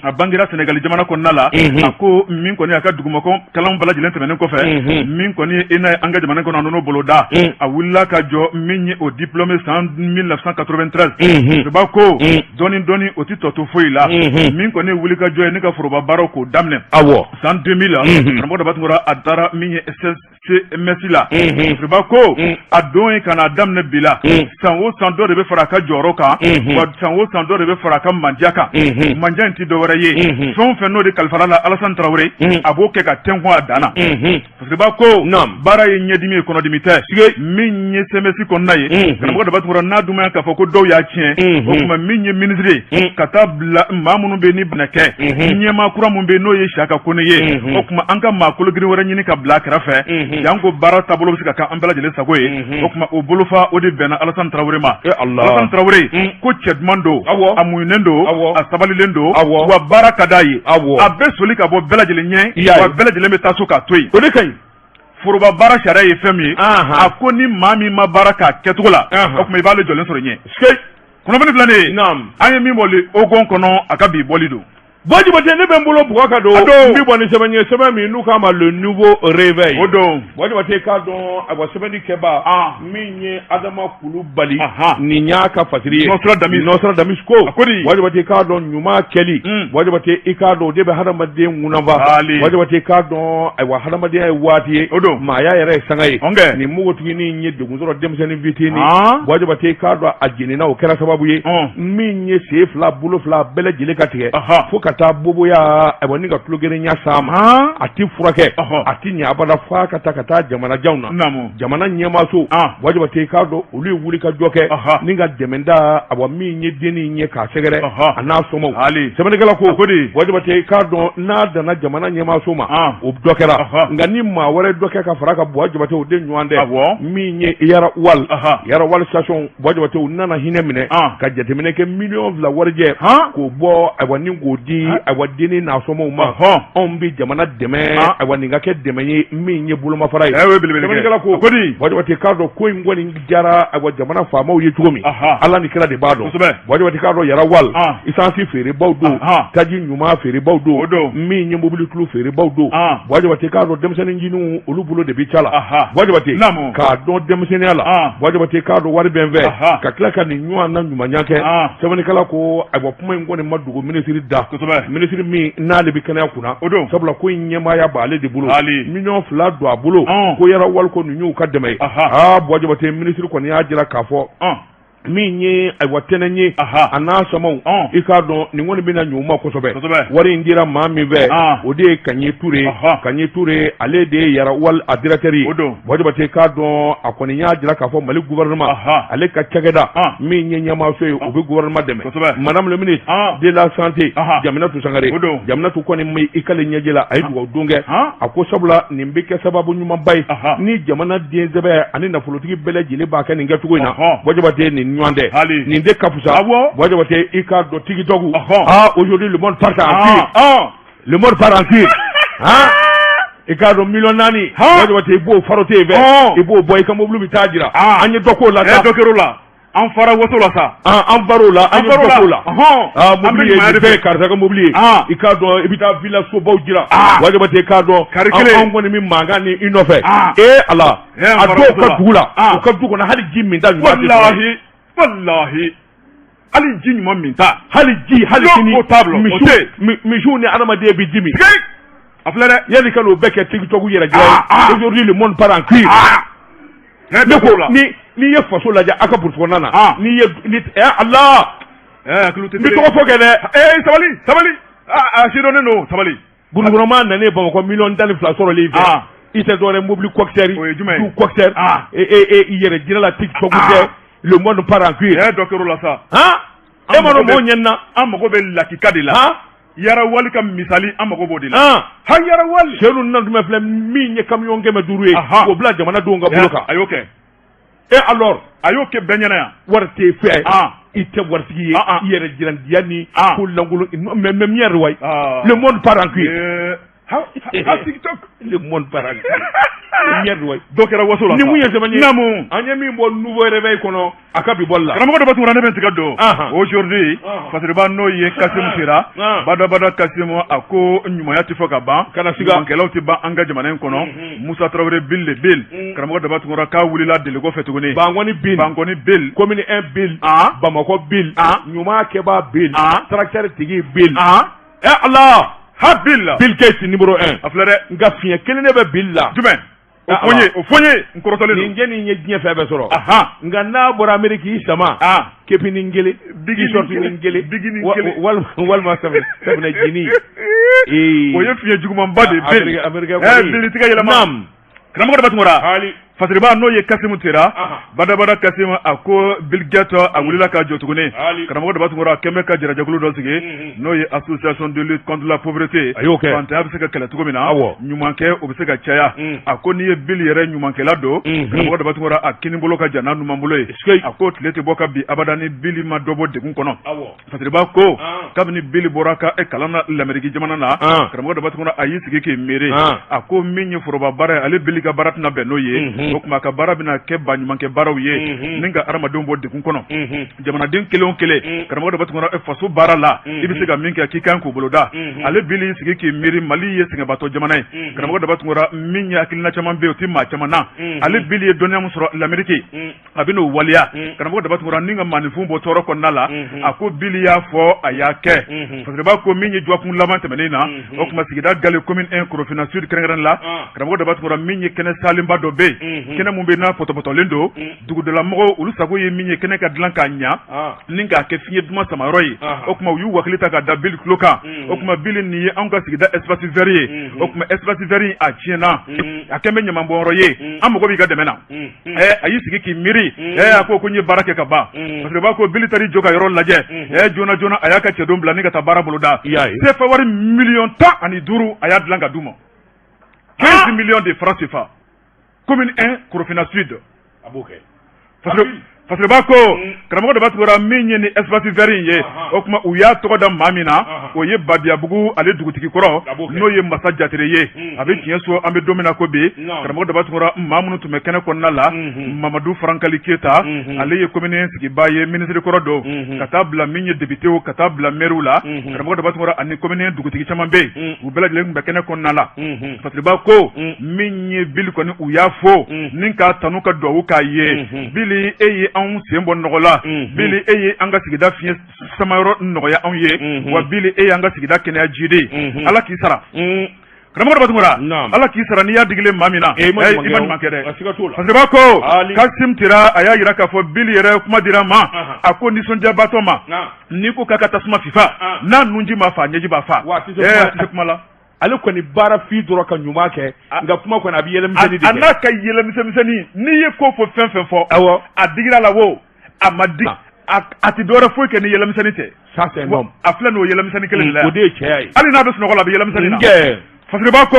a bangera Senegali jamana kɔnɔna la. A ko min kɔni a ka dugumako kalan bɛɛ lajɛlen tɛmɛnen kɔfɛ, min kɔni ye ENA ye an ka jamana kɔnɔ, a nɔnɔ boloda, a wulila ka jɔ min ye o diplôme san 1993. Fasiriba ko dɔɔni dɔɔni o tɛ tɔ to foyi la. Min kɔni ye wulikajɔ ye ne ka foroba baaraw k'o daminɛ san 2000, karamɔgɔ Daba Tunkara, a taara min ye CMS la. Fasiriba ko a don ye ka n'a daminɛ bi la, san o san dɔ de bɛ fara a ka jɔyɔrɔ kan, wa san o san dɔ de bɛ fara a ka mandiya kan. Mandiya in tɛ dɔwɛrɛ ye. Fɛn o fɛn n'o de kalifara la Alassane Traoré, a b'o kɛ ka tɛnkun a dan na. Fasiriba ko baara ye ɲɛdimi ye, kɔnɔdimi tɛ. Min ye CMS kɔnɔna ye, karamɔgɔ Daba Tunkara, n'a dun k'a fɔ ko dɔw y'a tiɲɛ, o tuma min ye minisiri ye ka taa bila maa minnu bɛ ni bɛnɛ kɛ, ɲɛmaa kura min bɛ n'o ye Siyaka Kone ye, o tuma an ka maa kologirin wɛrɛ ɲini ka bila a kɛrɛfɛ, janko baara taabolo bɛ se ka kɛ an bɛɛ lajɛlen sago ye. O tuma o bolofa o de bɛnna Alassane Traoré ma. Alassane Traoré ko cɛ duman don, a muɲunen don, a sabalilen don, wa baara ka d'a ye, a bɛ soli ka bɔ bɛɛ lajɛlen ɲɛ, wa bɛɛ lajɛlen bɛ taa so k'a to yen. O de ka ɲi. Foroba baara sariya ye fɛn min ye, a ko ni maa min ma baara k'a kɛcogo la, o tuma i b'ale jɔlen sɔrɔ ɲɛ. Kunnafoni filɛ nin ye, an ye min bɔ Le Hogon kɔnɔ, a ka bi bɔli don. Buwa Jabate, ne bɛ n bolo bugɔ ka don, n bɛ bɔ ni sɛbɛn ye, sɛbɛn min n'u k'a ma Le Nouveau Réveil. O don. Buwa Jabate, k'a dɔn, ayiwa, sɛbɛnni kɛbaa min ye Adama Kulubali, nin y'a ka fasiri ye. Nɔsɔrɔ Damis ko, a ko di? Buwa Jabate, k'a dɔn ɲuman kɛli, Buwa Jabate, i k'a dɔn o de bɛ hadamaden ŋunanfa. Buwa Jabate, k'a dɔn, ayiwa, hadamadenya ye waati ye. O don. Maaya yɛrɛ ye sanga ye. Nin npogotiginin ye degun sɔrɔ denmisɛnnin fitinin. Buwa Jabate, k'a dɔn a jenina, o kɛra sababu ye min ye sen fila, bolo fila bɛɛ lajɛlen ka tigɛ fo ka taa boboya, ayiwa, ni ka tulogerenya s'a ma. A tɛ furakɛ, a tɛ ɲɛ abada, f'a ka taa ka taa jamanajanw na. Jamana ɲɛmaaso, Buwa Jabate, k'a dɔn olu ye wuli ka jɔ kɛ ni ka dɛmɛ da, awa, min ye dennin ye k'a sɛgɛrɛ a n'a somɔgɔw. Sɛbɛnnikɛla ko, Buwa Jabate, k'a dɔn n'a danna jamana ɲɛmaaso ma, o dɔ kɛra, nka ni maa wɛrɛ dɔ kɛ ka fara kan, Buwa Jabate, o de ɲɔgɔn tɛ. Min ye Yara Wal, Yara Wal station, Buwa Jabate, u nana hinɛ minɛ ka jateminɛ kɛ, 2 miliyɔn warijɛ k'o bɔ, ayiwa, ni k'o di, ayiwa, dennin n'a somɔgɔw ma. Anw bɛ jamana dɛmɛ, ayiwa, nin ka kɛ dɛmɛ ye min ye bolomafara ye. Sɛbɛnnikɛla ko, Buwa Jabate, k'a dɔn ko in kɔni diyara, ayiwa, jamana faamaw ye cogo min, Ala ni kira de b'a dɔn. Buwa Jabate, k'a dɔn Yara Wal isansi feerebaw don, taji ɲuman feerebaw don, min ye mobili tulu feerebaw don. Buwa Jabate, k'a dɔn denmisɛnnin ncinin olu bolo de bɛ ca la. Buwa Jabate, k'a dɔn denmisɛnninya la, Buwa Jabate, k'a dɔn wari bɛ n fɛ ka tila ka nin ɲɔgɔn na ɲumanya kɛ. Sɛbɛnnikɛla ko, ayiwa, kuma in kɔni ma dogo minisiri da, minisiri min n'ale bɛ kɛnɛya kunna, sabula ko in ɲɛmaaya b'ale de bolo. 2 miliyɔn don a bolo ko Yara Wal ko nin y'u ka dɛmɛ ye. Aa, Buwa Jabate, minisiri kɔni y'a jira k'a fɔ min ye, ayiwa, tɛnɛn ye a n'a samaw, i k'a dɔn nin kɔni bɛna ɲɛ u ma kosɛbɛ. Wari in dira maa min fɛ, o de ye Kaɲe Ture. Kaɲe Ture, ale de ye Yara Wal a directeur ye. Buwa Jabate, k'a dɔn a kɔni y'a jira k'a fɔ Mali gouvernement, ale ka cakɛda min ye ɲɛmaaso ye, u bɛ gouvernement dɛmɛ. Madame le ministre de la santé, Jaminatu Sangare, Jaminatu kɔni ma i kale ɲɛji la, a ye dugawu don kɛ. A ko sabula nin bɛ kɛ sababu ɲumanba ye ni jamana den sɛbɛ ani nafolotigi bɛɛ lajɛlen b'a kɛ nin kɛcogo in na. Buwa Jabate, nin ɲɔgɔn tɛ, nin de ka fisa. Buwa Jabate, i k'a dɔn TikTok, ah, aujourd'hui le monde part en couille, le monde part en couille, han, i k'a dɔn 4 miliyɔn, Buwa Jabate, i b'o farote yen fɛ, i b'o bɔ i ka mobili bɛ taa jira. An ye dɔ k'o la sa, dɔ kɛr'o la, an fara woto la sa. An far'o la, an ye dɔ k'o la. Aa, mobili ye nin bɛɛ ye karisa ka mobili ye. I k'a dɔn i bɛ taa villa sobaw jira. Buwa Jabate, i k'a dɔn kari kelen anw kɔni bɛ mankan ni i nɔfɛ. Ee Ala, a dɔw ka dugu la, u ka du kɔnɔ, hali ji minta ɲuman tɛ sɔrɔ. Walahi, walahi, hali ji ɲuman minta. Hali ji, hali sini potable o tɛ yen. Misiw ni adamaden bɛ ji min. A filɛ dɛ. Yanni ka n'o bɛɛ kɛ TikTok yɛrɛ jira ye. Aujourd'hui le monde part en couille. Ne ko ni n'i ye faso lajɛ a ka burusi kɔnɔna na, n'i ye ni ɛ Ala. Hakili tɛ. N bɛ tɔgɔ fɔ kɛ dɛ. Ee, sabali, sabali, a sidɔnnen don, sabali. Burukɔnɔmaa nanen Bamakɔ 12 miliyɔn sɔrɔlen fɛ. I tɛ dɔwɛrɛ mobili coxeur. O ye jumɛn ye? Du coxeur. E i yɛrɛ jira la TikTok kɛ, le monde part en couille. Dɔ kɛr'o la sa. Han, e ma dɔn mɔgɔw ɲɛ na. An mago bɛ lakika de la. Yara Wali ka misali, an mago b'o de la. Ha, Yara Wali. Seyidu Nantumɛ filɛ min ye camion 500 ye k'o bila jamanadenw ka bolo kan. A y'o kɛ. Et alors? A y'o kɛ bɛɛ ɲɛna yan. Wari t'e fɛ. I tɛ waritigi ye. I yɛrɛ jirandiya ni ko lankolon, mais mais wayi, le monde part en couille. Ha, TikTok. Le monde part en couille, wayi. Dɔ kɛra waso la. Ni mun ye sɛbɛn ye? Naamu. An ye min bɔ Nouveau Réveil kɔnɔ a ka bi bɔli la. Karamɔgɔ dɔ b'a tugura, ne bɛ n tigɛ don. Aujourd'hui, Fasiriba n'o ye Kasimu Sira, badabada Kasimu, a ko ɲumanya tɛ fɔ ka ban. Kana siga. Ɲumankɛlaw tɛ ban an ka jamana in kɔnɔ. Musa Tarawele Bill le Bill. Karamɔgɔ Daba Tunkara k'a wulila deliko fɛ tuguni. Bankɔni Bill. Bankɔni Bill. Commune 1 Bill. Bamakɔ Bill. Ɲuman kɛbaa Bill. Tracteur tigi Bill. Ɛ Ala. Ha, Bill. Bill Gates numéro 1. A filɛ dɛ. Nka fiɲɛ kelen de bɛ Bill la. Jumɛn? O fɔ n ye, o fɔ n ye, n kɔrɔtɔlen don. Nin jɛ nin ye diɲɛ fɛn bɛɛ sɔrɔ. Nka n'a bɔra Amérique, i sama. Képi ni kelen. Bigi short ni kelen. Bigi ni kelen. Walima safunɛ jini. O ye fiɲɛ jugumanba de ye. Bill tigɛ yɛlɛma. Karamɔgɔ Daba Tunkara, Fasiriba n'o ye Kasimu Tera, badabada Kasimu, a ko Bill Gates a wulila ka jɔ tuguni. Karamɔgɔ Daba Tunkara kɛmɛ ka jɛrɛjɛkulu dɔ sigi, n'o ye Association de lutte contre la pauvreté. A y'o kɛ. Fantanya bɛ se ka kɛlɛ cogo min na, ɲumankɛ o bɛ se ka caya. A ko n'i ye Bill yɛrɛ ɲumankɛla don, karamɔgɔ Daba Tunkara, a kinibolo ka jan n'a numanbolo ye. A ko tile tɛ bɔ ka bin abada ni Bill ma dɔ bɔ degun kɔnɔ. Fasiriba ko kabini Bill bɔra ka e kalan na Lameriki jamana na, karamɔgɔ Daba Tunkara, a y'i sigi k'i miiri. A ko min ye foroba baara ye, ale Bill ka baara tɛna bɛn n'o ye. O tuma a ka baara bɛna kɛ baɲumankɛ baaraw ye ni ka hadamadenw bɔ degun kɔnɔ. Jamanaden kelen o kelen, karamɔgɔ Daba Tunkara, faso baara la, i bɛ se ka min kɛ, k'i kan k'o boloda. Ale Bill y'i sigi k'i miiri, Mali ye sɛgɛnbatɔ jamana ye. Karamɔgɔ Daba Tunkara, min ye hakilina caman bɛ yen, o tɛ maa caman na. Ale Bill ye dɔnniya min sɔrɔ Lameriki, a bɛ n'o waleya, karamɔgɔ Daba Tunkara, ni ka maaninfin bɔ tɔɔrɔ kɔnɔna la. A ko Bill y'a fɔ, a y'a kɛ. Fasiriba ko min ye dɔgɔkun laban tɛmɛnen na, o tuma sigida Gale, commune 1, Korofina Sud kɛrɛnkɛrɛn la, karamɔgɔ Daba Tunkara, min ye kɛnɛ salenba dɔ bɛ yen, kɛnɛ min bɛ n'a pɔtɔpɔtɔlen don, dugudalamɔgɔw olu sago ye min ye, kɛnɛ ka dilan k'a ɲa ni k'a kɛ fiɲɛ duman samayɔrɔ ye. O tuma u y'u wakili ta ka da Bill tulo kan. O tuma Bill, nin ye anw ka sigida espace vert ye. O tuma espace vert a tiɲɛna, a kɛn bɛ ɲamanbɔnyɔrɔ ye, an mago b'i ka dɛmɛ na. A y'i sigi k'i miiri, a ko n ye baara kɛ ka ban. Fasiriba ko Bill taar'i jɔ ka yɔrɔ lajɛ joona joona, a y'a ka cɛdenw bila ni ka taa baara boloda. CFA wari miliyɔn 15, a y'a dilan ka d'u ma, 15 millions de francs CFA, commune 1, Korofina Sud. A b'o kɛ. Fasiriba ko karamɔgɔ Daba Tunkara, min ye ni espace vert in ye, o tuma u y'a tɔgɔ da maa min na, o ye Babiyabugu ale dugutigi kɔrɔ, n'o ye Masa Jatere ye. A bɛ tiɲɛ so, an bɛ don min na ko bi, karamɔgɔ Daba Tunkara, maa minnu tun bɛ kɛnɛ kɔnɔna la, Mamadu Farankali Keyita, ale ye commune sigibaa ye, minisiri kɔrɔ don, ka taa bila min ye députéw, ka taa bila maires la, karamɔgɔ Daba Tunkara, ani commune dugutigi caman bɛ yen, u bɛɛ lajɛlen tun bɛ kɛnɛ kɔnɔna la. Fasiriba ko min ye Bill kɔni, u y'a fo ni k'a tanu ka dugawu k'a ye. Bill, e ye anw sen bɔ nɔgɔ la. Bill, e ye an ka sigida fiɲɛ samayɔrɔ nɔgɔya anw ye. Wa Bill, e y'an ka sigida kɛnɛya jidi. Ala k'i sara, karamɔgɔ Daba Tunkara, Ala k'i sara. N'i y'a digilen maa min na, i ma ɲuman kɛ dɛ. Fasiriba ko Kasim Tera, a y'a jira k'a fɔ Bill yɛrɛ kuma dira ma, a ko nisɔndiyabatɔ ma, n'i ko k'a ka tasuma fifa, n'a nunji ma fa, ɲɛji b'a fa. A tɛ se kuma la. Ale kɔni baara fi dɔrɔn ka ɲuman kɛ, nka kuma kɔni a bɛ yɛlɛmisɛnnin de kɛ. A n'a ka yɛlɛmisɛnmisɛnnin, n'i ye ko fɔ, fɛn fɛn fɔ, a digira la wo, a ma digi, a tɛ dɔwɛrɛ foyi kɛ ni yɛlɛmisɛnnin tɛ. Ça, c'est un homme. A filɛ nin, o yɛlɛmisɛnnin kelen de la yan. O de ye cɛya ye. Hali n'a bɛ sunɔgɔ la, a bɛ yɛlɛmisɛnnin na. Fasiriba ko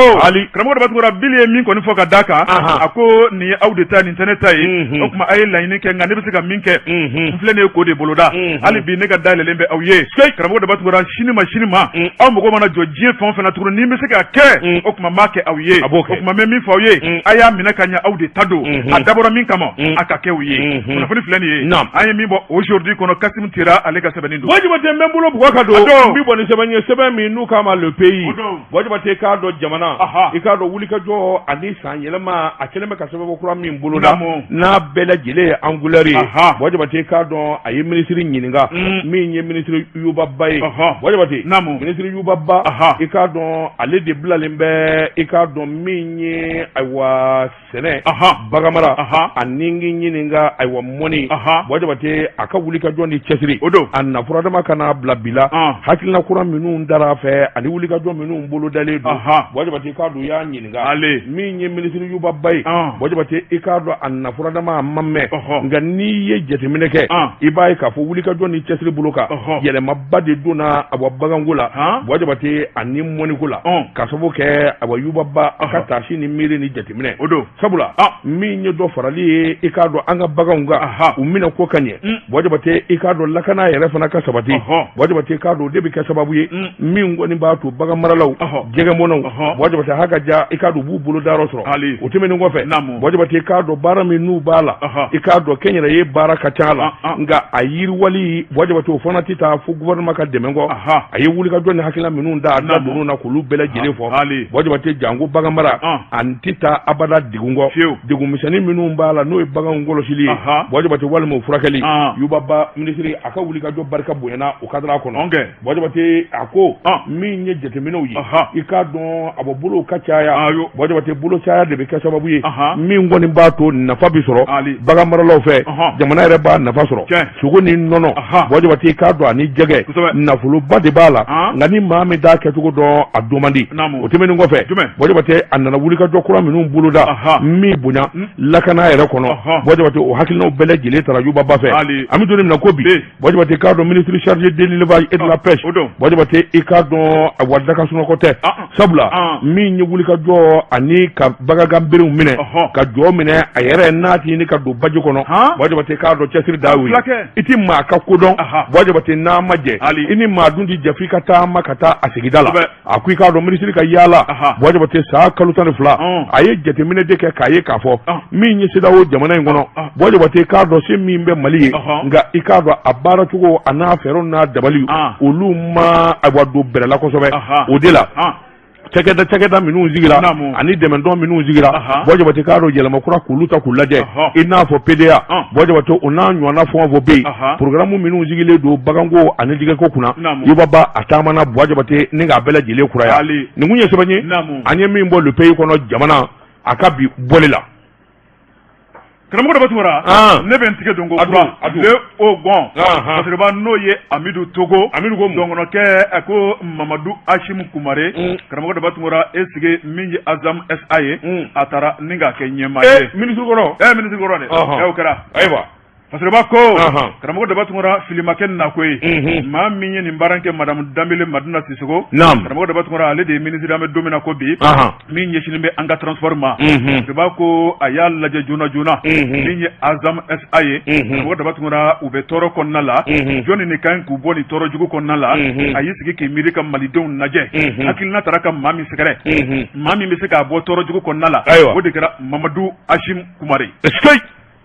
karamɔgɔ Daba Tunkara, Bill ye min kɔni fɔ ka d'a kan, a ko nin ye aw de ta, nin tɛ ne ta ye. O tuma a ye laɲini kɛ, nka ne bɛ se ka min kɛ, n filɛ nin ye k'o de boloda. Hali bi ne ka dayɛlɛlen bɛ aw ye, karamɔgɔ Daba Tunkara, sini ma sini ma, aw mago mana jɔ diɲɛ fɛn o fɛn na tuguni, ni n bɛ se ka kɛ, o tuma n b'a kɛ aw ye. O tuma n bɛ min fɔ aw ye, a y'a minɛ ka ɲɛ, aw de ta don. A dabɔra min kama, a ka kɛ u ye. Kunnafoni filɛ nin ye, an ye min bɔ Aujourd'hui kɔnɔ, Kasim Tera ale ka sɛbɛnni don. Buwa Jabate, n bɛ n bolo bugɔ ka don, n bɛ bɔ ni sɛbɛn ye, sɛbɛn min n'u k'a ma Le Pays. Buwa Jabate, k'a dɔn jamana, i k'a dɔn wulikajɔ ani san yɛlɛma, a kɛlen bɛ ka sɛbɛnko kura min boloda, n'a bɛɛ lajɛlen ye en couleur ye. Buwa Jabate, k'a dɔn a ye minisiri ɲininka, min ye minisiri Yuba Ba ye. Buwa Jabate, minisiri Yuba Ba, i k'a dɔn ale de bilalen bɛ, i k'a dɔn min ye, ayiwa, sɛnɛ, baganmara ani k'i ɲininka, ayiwa, mɔni. Buwa Jabate, a ka wulikajɔ ni cɛsiri, o don a nafuradama ka n'a bila bi la, hakilina kura minnu dara a fɛ ani wulikajɔ minnu bolodalen don. Buwa Jabate, k'a dɔn u y'a ɲininka, min ye minisiri Yuba Ba ye. Buwa Jabate, i k'a dɔn a nafuradama a ma mɛn, nka n'i ye jateminɛ kɛ, i b'a ye k'a fɔ wulikajɔ ni cɛsiri bolo kan, yɛlɛmaba de donna, awa, baganko la, Buwa Jabate, ani mɔniko la, ka sababu kɛ, awa, Yuba Ba a ka taasi ni miiri ni jateminɛ. O don sabula min ye dɔ farali ye, i k'a dɔn an ka baganw kan, u minɛ ko ka ɲɛ. Buwa Jabate, i k'a dɔn lakana yɛrɛ fana ka sabati. Buwa Jabate, k'a dɔn o de bɛ kɛ sababu ye min kɔni b'a to bagan maralaw, jɛgɛmɔnnaw, Buwa Jabate, ha ka ja, i k'a dɔn u b'u bolo dayɔrɔ sɔrɔ. O tɛmɛnen kɔfɛ, Buwa Jabate, k'a dɔn baara min n'u b'a la, i k'a dɔn kɛnyɛrɛye baara ka ca a la, nka a yiriwali, Buwa Jabate, o fana tɛ taa fo gouvernement ka dɛmɛ kɔ. A ye wulikajɔ ni hakilina minnu da, a da donn'u na k'olu bɛɛ lajɛlen fɔ. Buwa Jabate, janko bagan mara, a tɛ taa abada degun kɔ. Degun misɛnnin minnu b'a la, n'o ye baganw kɔlɔsili ye, Buwa Jabate, walima o furakɛli, Yuba Ba minisiri a ka wulikajɔ barika bonyana o kadara kɔnɔ. Buwa Jabate, a ko min ye jateminɛw ye, i k'a dɔn dɔn a bɔ bolow ka caya Buwa Jabate bolo caya de bɛ kɛ sababu ye min kɔni b'a to nafa bɛ sɔrɔ bagan maralaw fɛ jamana yɛrɛ b'a nafa sɔrɔ sogo ni nɔnɔ Buwa Jabate i k'a dɔn ani jɛgɛ nafoloba de b'a la nka ni maa min t'a kɛcogo dɔn a dun man di o tɛmɛnen kɔfɛ Buwa Jabate a nana wulikajɔ kura minnu boloda min bonya lakana yɛrɛ kɔnɔ Buwa Jabate o hakilinaw bɛɛ lajɛlen tara Yuba Ba fɛ an bɛ don min na ko bi Buwa Jabate k'a dɔn ministre chargé de l'élevage et de la pêche Buwa Jabate i k'a dɔn a wa da ka sunɔgɔ tɛ sabula min ye wulikajɔ ani ka baganganberew minɛ ka jɔ minɛ a yɛrɛ n'a tɛ ɲini ka don baji kɔnɔ Buwa Jabate k'a dɔn cɛsiri da y'o ye i tɛ maa ka ko dɔn Buwa Jabate n'a ma jɛ i ni maa dun tɛ jɛ f'i ka taama ka taa a sigida la a ko i k'a dɔn minisiri ka yaala Buwa Jabate san kalo 12 a ye jateminɛ de kɛ k'a ye k'a fɔ min ye CEDEAO jamana in kɔnɔ Buwa Jabate k'a dɔn se min bɛ Mali ye nka i k'a dɔn a baaracogo a n'a fɛɛrɛw n'a dabali olu ma ayiwa don bɛrɛ la kosɛbɛ o de la cakɛda minnu sigira ani dɛmɛtɔn minnu sigira Buwa Jabate k'a dɔn yɛlɛma kura k'olu ta k'u lajɛ i n'a fɔ PDA Buwa Jabate o n'a ɲɔgɔnna fɛn o fɛn bɛ yen programme minnu sigilen don baganko ani jɛgɛko kunna Yuba Ba a taamana Buwa Jabate ni k'a bɛɛ lajɛlen kuraya nin kun ye sɛbɛn ye an ye min bɔ Le Pays kɔnɔ jamana a ka bi bɔli la karamɔgɔ Daba Tunkara ne bɛ n tigɛ don ko kura Le Hogon Fasiriba n'o ye Amidu Togo Amidu ko dɔnkɔnɔkɛ a ko Mamadu Asimu Kumare karamɔgɔ Daba Tunkara e sigi min ye Azam SA ye a taara ni k'a kɛ ɲɛmaa ye minisiri kɔrɔ minisiri kɔrɔ dɛ o kɛra ayiwa Fasiriba ko karamɔgɔ Daba Tunkara fili ma kɛ nin na koyi maa min ye nin baara kɛ madamu Danbele Madina Sisoko karamɔgɔ Daba Tunkara ale de ye minisiri an bɛ don min na ko bi min ɲɛsinnen bɛ an ka transport ma Fasiriba ko a y'a lajɛ joona joona min ye Azam SA ye karamɔgɔ Daba Tunkara u bɛ tɔɔrɔ kɔnɔna la jɔnni de ka ɲi k'u bɔ nin tɔɔrɔ jugu kɔnɔna la a y'i sigi k'i miiri ka malidenw lajɛ hakilina taara ka maa min sɛgɛrɛ maa min bɛ se k'a bɔ tɔɔrɔ jugu kɔnɔna la o de kɛra Mamadu Asimu Kumare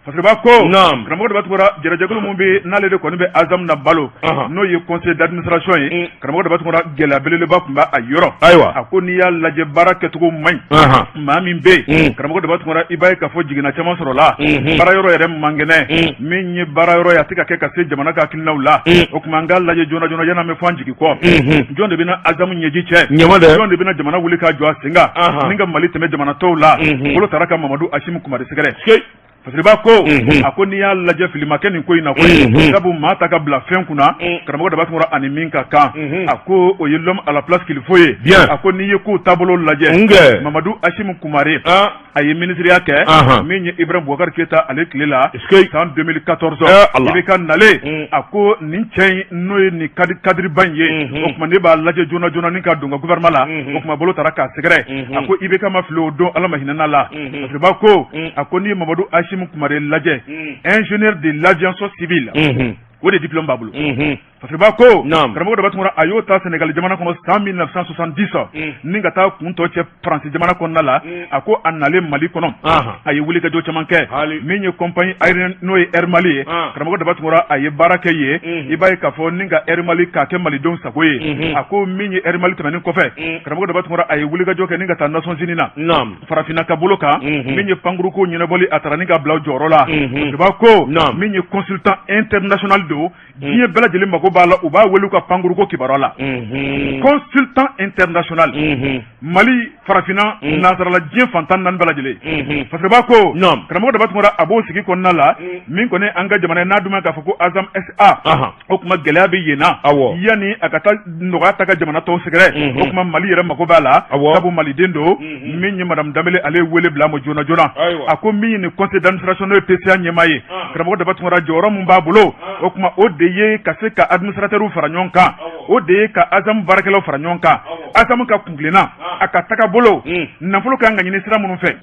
Fasiriba ko karamɔgɔ Daba Tunkara jɛrɛjɛkulu min bɛ n'ale de kɔni bɛ Azam na balo n'o ye conseil d'administration ye karamɔgɔ Daba Tunkara gɛlɛya belebeleba tun b'a yɔrɔ ayiwa a ko n'i y'a lajɛ baara kɛcogo man ɲi maa min bɛ yen karamɔgɔ Daba Tunkara i b'a ye k'a fɔ jiginna caman sɔrɔla baara yɔrɔ yɛrɛ man kɛnɛ min ye baara yɔrɔ ye a tɛ ka kɛ ka se jamana ka hakilinaw la o tuma an k'a lajɛ joona joona yan'an bɛ fɔ an jigi kɔ jɔn de bɛna Azam ɲɛji cɛ jɔn de bɛna jamana wuli k'a jɔ a sen kan ni ka Mali tɛmɛ jamana tɔw la bolo taara ka Mamadu Asimu Kumare sɛgɛrɛ Fasiriba ko a ko n'i y'a lajɛ fili ma kɛ nin ko in na koyi sabu maa ta ka bila fɛn kunna karamɔgɔ Daba Tunkara ani min ka kan a ko o ye l'homme à la place qu'il faut ye a ko n'i ye kow taabolo lajɛ Mamadu Asimu Kumare a ye minisiriya kɛ min ye Ibrahim Boubacar Keita ale tile la san 2014 IBK nalen a ko nin cɛ in n'o ye nin cadre ba in ye o tuma ne b'a lajɛ joona joona ni ka don n ka gouvernement la o tuma bolo taara k'a sɛgɛrɛ a ko IBK ma fili o don Ala ma hinɛna la Fasiriba ko a ko n'i ye Mamadu Asimu Kumare lajɛ ingénieur de l'aviation civile o de diplôme b'a bolo Fasiriba ko karamɔgɔ Daba Tunkara a y'o ta Sénégal jamana kɔnɔ san 1970 ni ka taa kun tɔ cɛ Faransi jamana kɔnɔna la a ko a nalen Mali kɔnɔ a ye wulikajɔ caman kɛ min ye compagnie aérienne n'o ye Air Mali ye karamɔgɔ Daba Tunkara a ye baara kɛ yen i b'a ye k'a fɔ ni ka Air Mali k'a kɛ malidenw sago ye a ko min ye Air Mali tɛmɛnen kɔfɛ karamɔgɔ Daba Tunkara a ye wulikajɔ kɛ ni ka taa Nations Unies na farafinna ka bolo kan min ye pankuruko ɲɛnabɔli a taara ni ka bila jɔyɔrɔ la Fasiriba ko min ye consultant international don diɲɛ bɛɛ lajɛlen mako b'a la u b'a wele u ka pankuruko kibaruya la consultant international Mali farafinna nansarala diɲɛ fan 14 bɛɛ lajɛlen Fasiriba ko karamɔgɔ Daba Tunkara a b'o sigi kɔnɔna la min kɔni an ka jamana ye n'a dun k'a fɔ ko Azam SA o tuma gɛlɛya bɛ yen na yanni a ka taa nɔgɔya ta ka jamana tɔw sɛgɛrɛ o tuma Mali yɛrɛ mako b'a la sabu maliden don min ye madame Danbele ale ye wele bila a ma joona joona a ko min ye nin conseil d'administration n'o ye PCA ɲɛmaa ye karamɔgɔ Daba Tunkara jɔyɔrɔ min b'a bolo o tuma o de ye ka se ka administrateurs fara ɲɔgɔn kan o de ye ka Azam baarakɛlaw fara ɲɔgɔn kan Azam ka kuntilenna a ka tagabolo nafolo ka kan ka ɲini sira minnu fɛ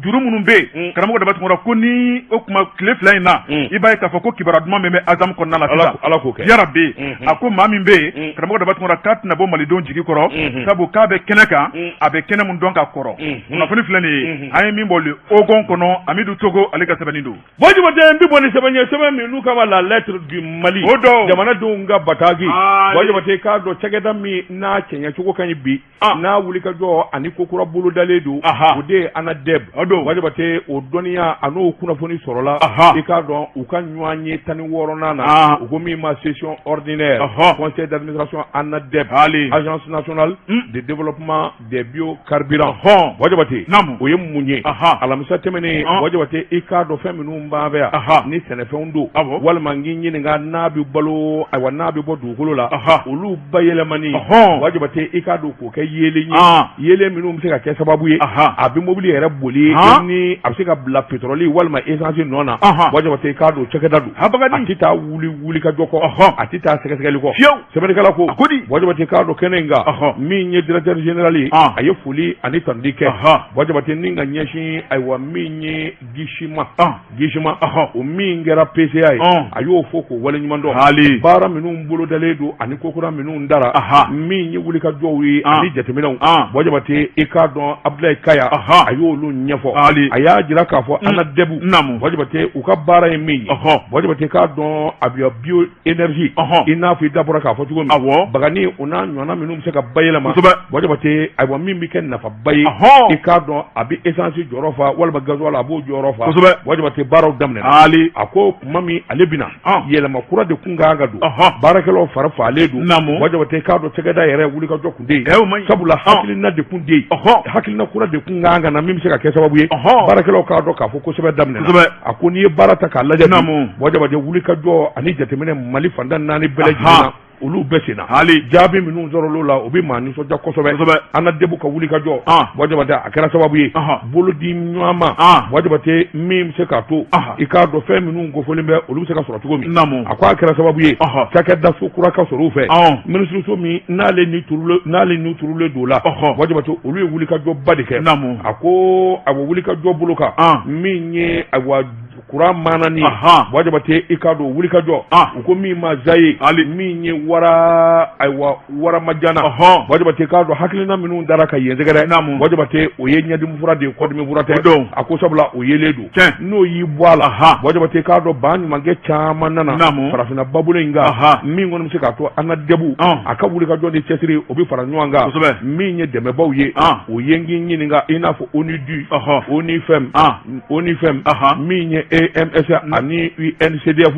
juru minnu bɛ yen karamɔgɔ Daba Tunkara ko ni o tuma tile 2 in na i b'a ye k'a fɔ ko kibaruya duman min bɛ Azam kɔnɔna la sisan Ala k'o kɛ yarabi a ko maa min bɛ yen karamɔgɔ Daba Tunkara k'a tɛna bɔ malidenw jigi kɔrɔ sabu k'a bɛ kɛnɛ kan a bɛ kɛnɛ min dɔn ka kɔrɔ kunnafoni filɛ nin ye an ye min bɔ Le Hogon kɔnɔ Amidu Togo ale ka sɛbɛnni don Buwa Jabate n bɛ bɔ ni sɛbɛn ye sɛbɛn min n'u k'a ma la lettre du Mali o don jamanadenw ka bataki Buwa Jabate k'a dɔn cakɛda min n'a cɛɲɛcogo ka ɲi. ɲi bi n'a wulikajɔ ani ko kura bolodalen don, o de ye ANADEB. Buwa Jabate, o dɔnniya a n'o kunnafoni sɔrɔla, i k'a dɔn, u ka ɲɔgɔn ye 16nan na, u ko min ma session ordinaire conseil d'administration ANADEB, agence nationale de développement des biocarburants. Buwa Jabate, o ye mun ye? Alamisa tɛmɛnen, Buwa Jabate, i k'a dɔn fɛn minnu b'an fɛ yan ni sɛnɛfɛnw don, walima n k'i ɲininka n'a bɛ balo, ayiwa, n'a bɛ bɔ dugukolo la, olu bayɛlɛmani, Buwa Jabate, i k'a dɔn k'o kɛ yeelen ye, yeelen minnu bɛ se ka kɛ sababu ye a bɛ mobili yɛrɛ boli ni a bɛ se ka bila pétrole walima essence nɔ na. Buwa Jabate, i k'a dɔn cakɛda don, a tɛ taa wuli wulikajɔ kɔ, a tɛ taa sɛgɛsɛgɛli kɔ. Sɛbɛnnikɛla ko Buwa Jabate k'a dɔn kɛnɛ in kan, min ye directeur général ye, a ye foli ani tanuni kɛ, Buwa Jabate, ni ka ɲɛsin, ayiwa, min ye Gisima, Gisima o min kɛra PCA ye, a y'o fo k'o waleɲuman dɔn. Hali baara minnu bolodalen don ani kokura minnu dara, min ye wulikajɔw ye ani jateminɛw, Buwa Jabate, i k'a dɔn Abudulayi Kaya, a y'olu ɲɛfɔ. Hali a y'a jira k'a fɔ ANADEB, Buwa Jabate, u ka baara ye min ye, Buwa Jabate k'a dɔn a bɛ bio énergie, i n'a fɔ i da bɔra k'a fɔ cogo min, bagani o n'a ɲɔgɔnna minnu bɛ se ka bayɛlɛma, Buwa Jabate, ayiwa, min bɛ kɛ nafaba ye, i k'a dɔn a bɛ essence jɔyɔrɔ fa walima gasoil, a b'o jɔyɔrɔ fa. Buwa Jabate, baaraw daminɛna. Hali a ko tuma min ale bɛna, yɛlɛma kura de kun ka kan ka don, baarakɛlaw fari falen don. Buwa Jabate k'a dɔn cakɛda yɛrɛ wulikajɔ kun tɛ yen, sabula hakilina de kun tɛ yen, hakilina kura de kun ka kan ka na min bɛ se ka kɛ sababu ye baarakɛlaw k'a dɔn k'a fɔ kosɛbɛ daminɛna. A ko n'i ye baara ta k'a lajɛ, Buwa Jabate, wulikajɔ ani jateminɛ Mali fan tan naani bɛɛ lajɛlen na, olu bɛɛ senna. Hali jaabi minnu sɔrɔla o la, o bɛ maa nisɔndiya kosɛbɛ. ANADEB ka wulikajɔ, Buwa Jabate, a kɛra sababu ye bolo di ɲɔgɔn ma, Buwa Jabate, min bɛ se k'a to i k'a dɔn fɛn minnu kofɔlen bɛ, olu bɛ se ka sɔrɔ cogo min. A ko a kɛra sababu ye cakɛda so kura ka sɔrɔ u fɛ, minisiriso min n'ale ni n'ale ni turulen don o la. Buwa Jabate, olu ye wulikajɔba de kɛ. A ko a bɛ wulikajɔ bolo kan min ye, ayiwa, kuran maanani. Buwa Jabate, i k'a dɔn wulikajɔ, u ko min ma zaye, hali min ye wara, ayiwa, waramajana. Buwa Jabate k'a dɔn hakilina minnu dara ka yen sɛgɛrɛ, Buwa Jabate, o ye ɲɛdimi fura de ye, kɔdimi fura tɛ. A ko sabula o yelen don, n'o y'i bɔ a la, Buwa Jabate k'a dɔn ba ɲumankɛ caman nana farafinna babolo in kan, min kɔni bɛ se k'a to ANADEB a ka wulikajɔ ni cɛsiri, o bɛ fara ɲɔgɔn kan. Min ye dɛmɛbaw ye, o ye n k'i ɲininka i n'a fɔ ONUDI, ONU Femmes, ONU Femmes, min ye AMS ani UNCDF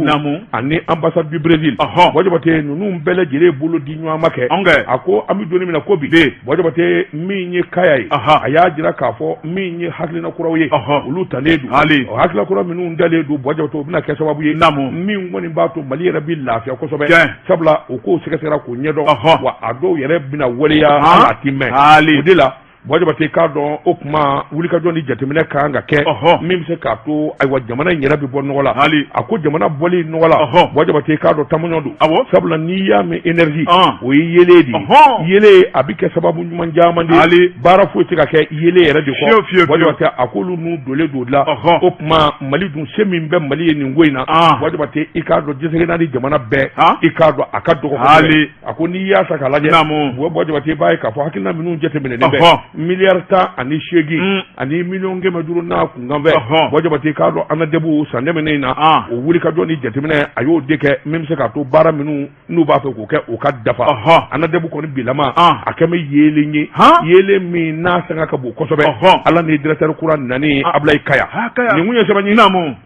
ani ambassade du Brésil. Buwa Jabate, ninnu bɛɛ lajɛlen bolo di ɲɔgɔn ma kɛ. A ko an bɛ don min na ko bi, Buwa Jabate, min ye Kaya ye, a y'a jira k'a fɔ min ye hakilina kuraw ye, olu talen don. O hakilina kura minnu dalen don, Buwa Jabate, o bɛna kɛ sababu ye min kɔni b'a to Mali yɛrɛ bɛ lafiya kosɛbɛ, sabula o kow sɛgɛsɛgɛra k'o ɲɛdɔn, wa a dɔw yɛrɛ bɛna waleya hali a ti mɛn. O de la, Buwa Jabate k'a dɔn o kuma wulikajɔ ni jateminɛ ka kan ka kɛ min bɛ se k'a to, ayiwa, jamana in yɛrɛ bɛ bɔ nɔgɔ la. Hali a ko jamana bɔli nɔgɔ la, Buwa Jabate k'a dɔn taamaɲɔ don, sabula n'i y'a mɛn énergie, o ye yeelen de ye. Yeelen a bɛ kɛ sababu ɲuman caman de ye. Hali baara foyi tɛ ka kɛ yeelen yɛrɛ de kɔ. Buwa Jabate, a k'olu n'u donlen don la. O tuma Mali dun, se min bɛ Mali ye nin ko in na, Buwa Jabate, i k'a dɔn diɲɛ naani jamana bɛɛ, i k'a dɔn a ka dɔgɔ. Hali A ko n'i y'a ta k'a lajɛ, Buwa Jabate, i b'a ye k'a fɔ hakilina minnu jateminɛnen bɛ, miliyari 18 ani miliyɔn 500 n'a kunkanfɛ. Buwa Jabate k'a dɔn ANADEB san tɛmɛnen in na, o wulikajɔ ni jateminɛ, a y'o de kɛ min bɛ se k'a to baara minnu n'u b'a fɛ k'o kɛ, o ka dafa. ANADEB kɔni bilama a kɛlen bɛ yeelen ye, yeelen min n'a sanga ka bon kosɛbɛ. Ala ni directeur kura nani, Abulayi Kaya. Nin kun ye sɛbɛn ye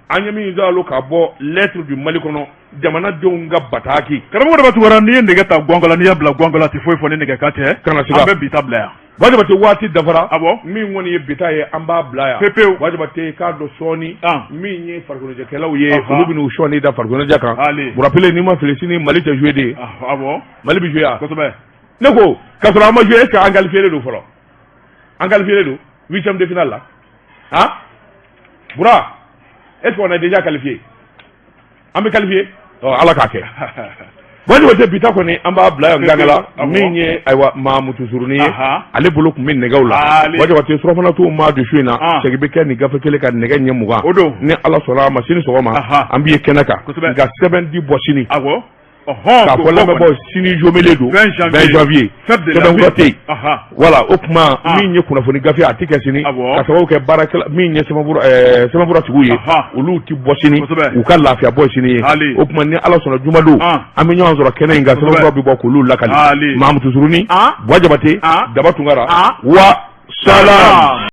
an ye min zalo ka bɔ Lettre du Mali kɔnɔ, jamanadenw ka bataki. Karamɔgɔ Daba Tunkara, n'i ye nɛgɛ ta gɔngɔ n'i y'a bila gɔngɔ la, a tɛ foyi fɔ ni nɛgɛ kan tɛ. Kana siga. An bɛ bi ta bila yan. Buwa Jabate, waati dafara. Awɔ. Min kɔni ye bi ta ye, an b'a bila yan pepewu. Buwa Jabate k'a dɔn sɔɔni, min ye farikoloɲɛnajɛkɛlaw ye, olu bɛn'u sɔɔni da farikoloɲɛnajɛ kan. Burapele, n'i ma fili, sini Mali tɛ jouer de. Awɔ. Mali bɛ jouer yan. Kosɛbɛ. Ne ko k'a sɔrɔ an ma jouer, est ce que an qualifié don fɔlɔ? An qualifié don huitième de finale la, han Bura, est ce qu'on est déjà qualifié? An bɛ qualifié, Ala k'a kɛ. Buwa Jabate, bi ta kɔni an b'a bila yan gangala. Min ye, ayiwa, maa mutusurunin ye, ale bolo tun bɛ nɛgɛw la. Buwa Jabate, surɔfanatuw maa du su in na, segin bɛ kɛ nin gafe kelen ka nɛgɛ ɲɛ 20. O don. Ni Ala sɔnna a ma, sini sɔgɔma an b'i ye kɛnɛ kan. Nka sɛbɛn di bɔ sini. Awɔ. K'a fɔ lamɛnbaaw, sini jomele don, 20 janvier, sɛbɛnfura tɛ yen. Voilà, o tuma min ye kunnafoni gafe, a tɛ kɛ sini, ka sababu kɛ baarakɛla min ye sɛbɛnfura tigiw ye, olu tɛ bɔ sini, u ka lafiya bɔ sini ye. O tuma ni Ala sɔnna, jumadon an bɛ ɲɔgɔn sɔrɔ kɛnɛ in kan, sɛbɛnfura bɛ bɔ k'olu lakali. Mamutu Suruni, Buwa Jabate, Daba Tunkara, wa salam.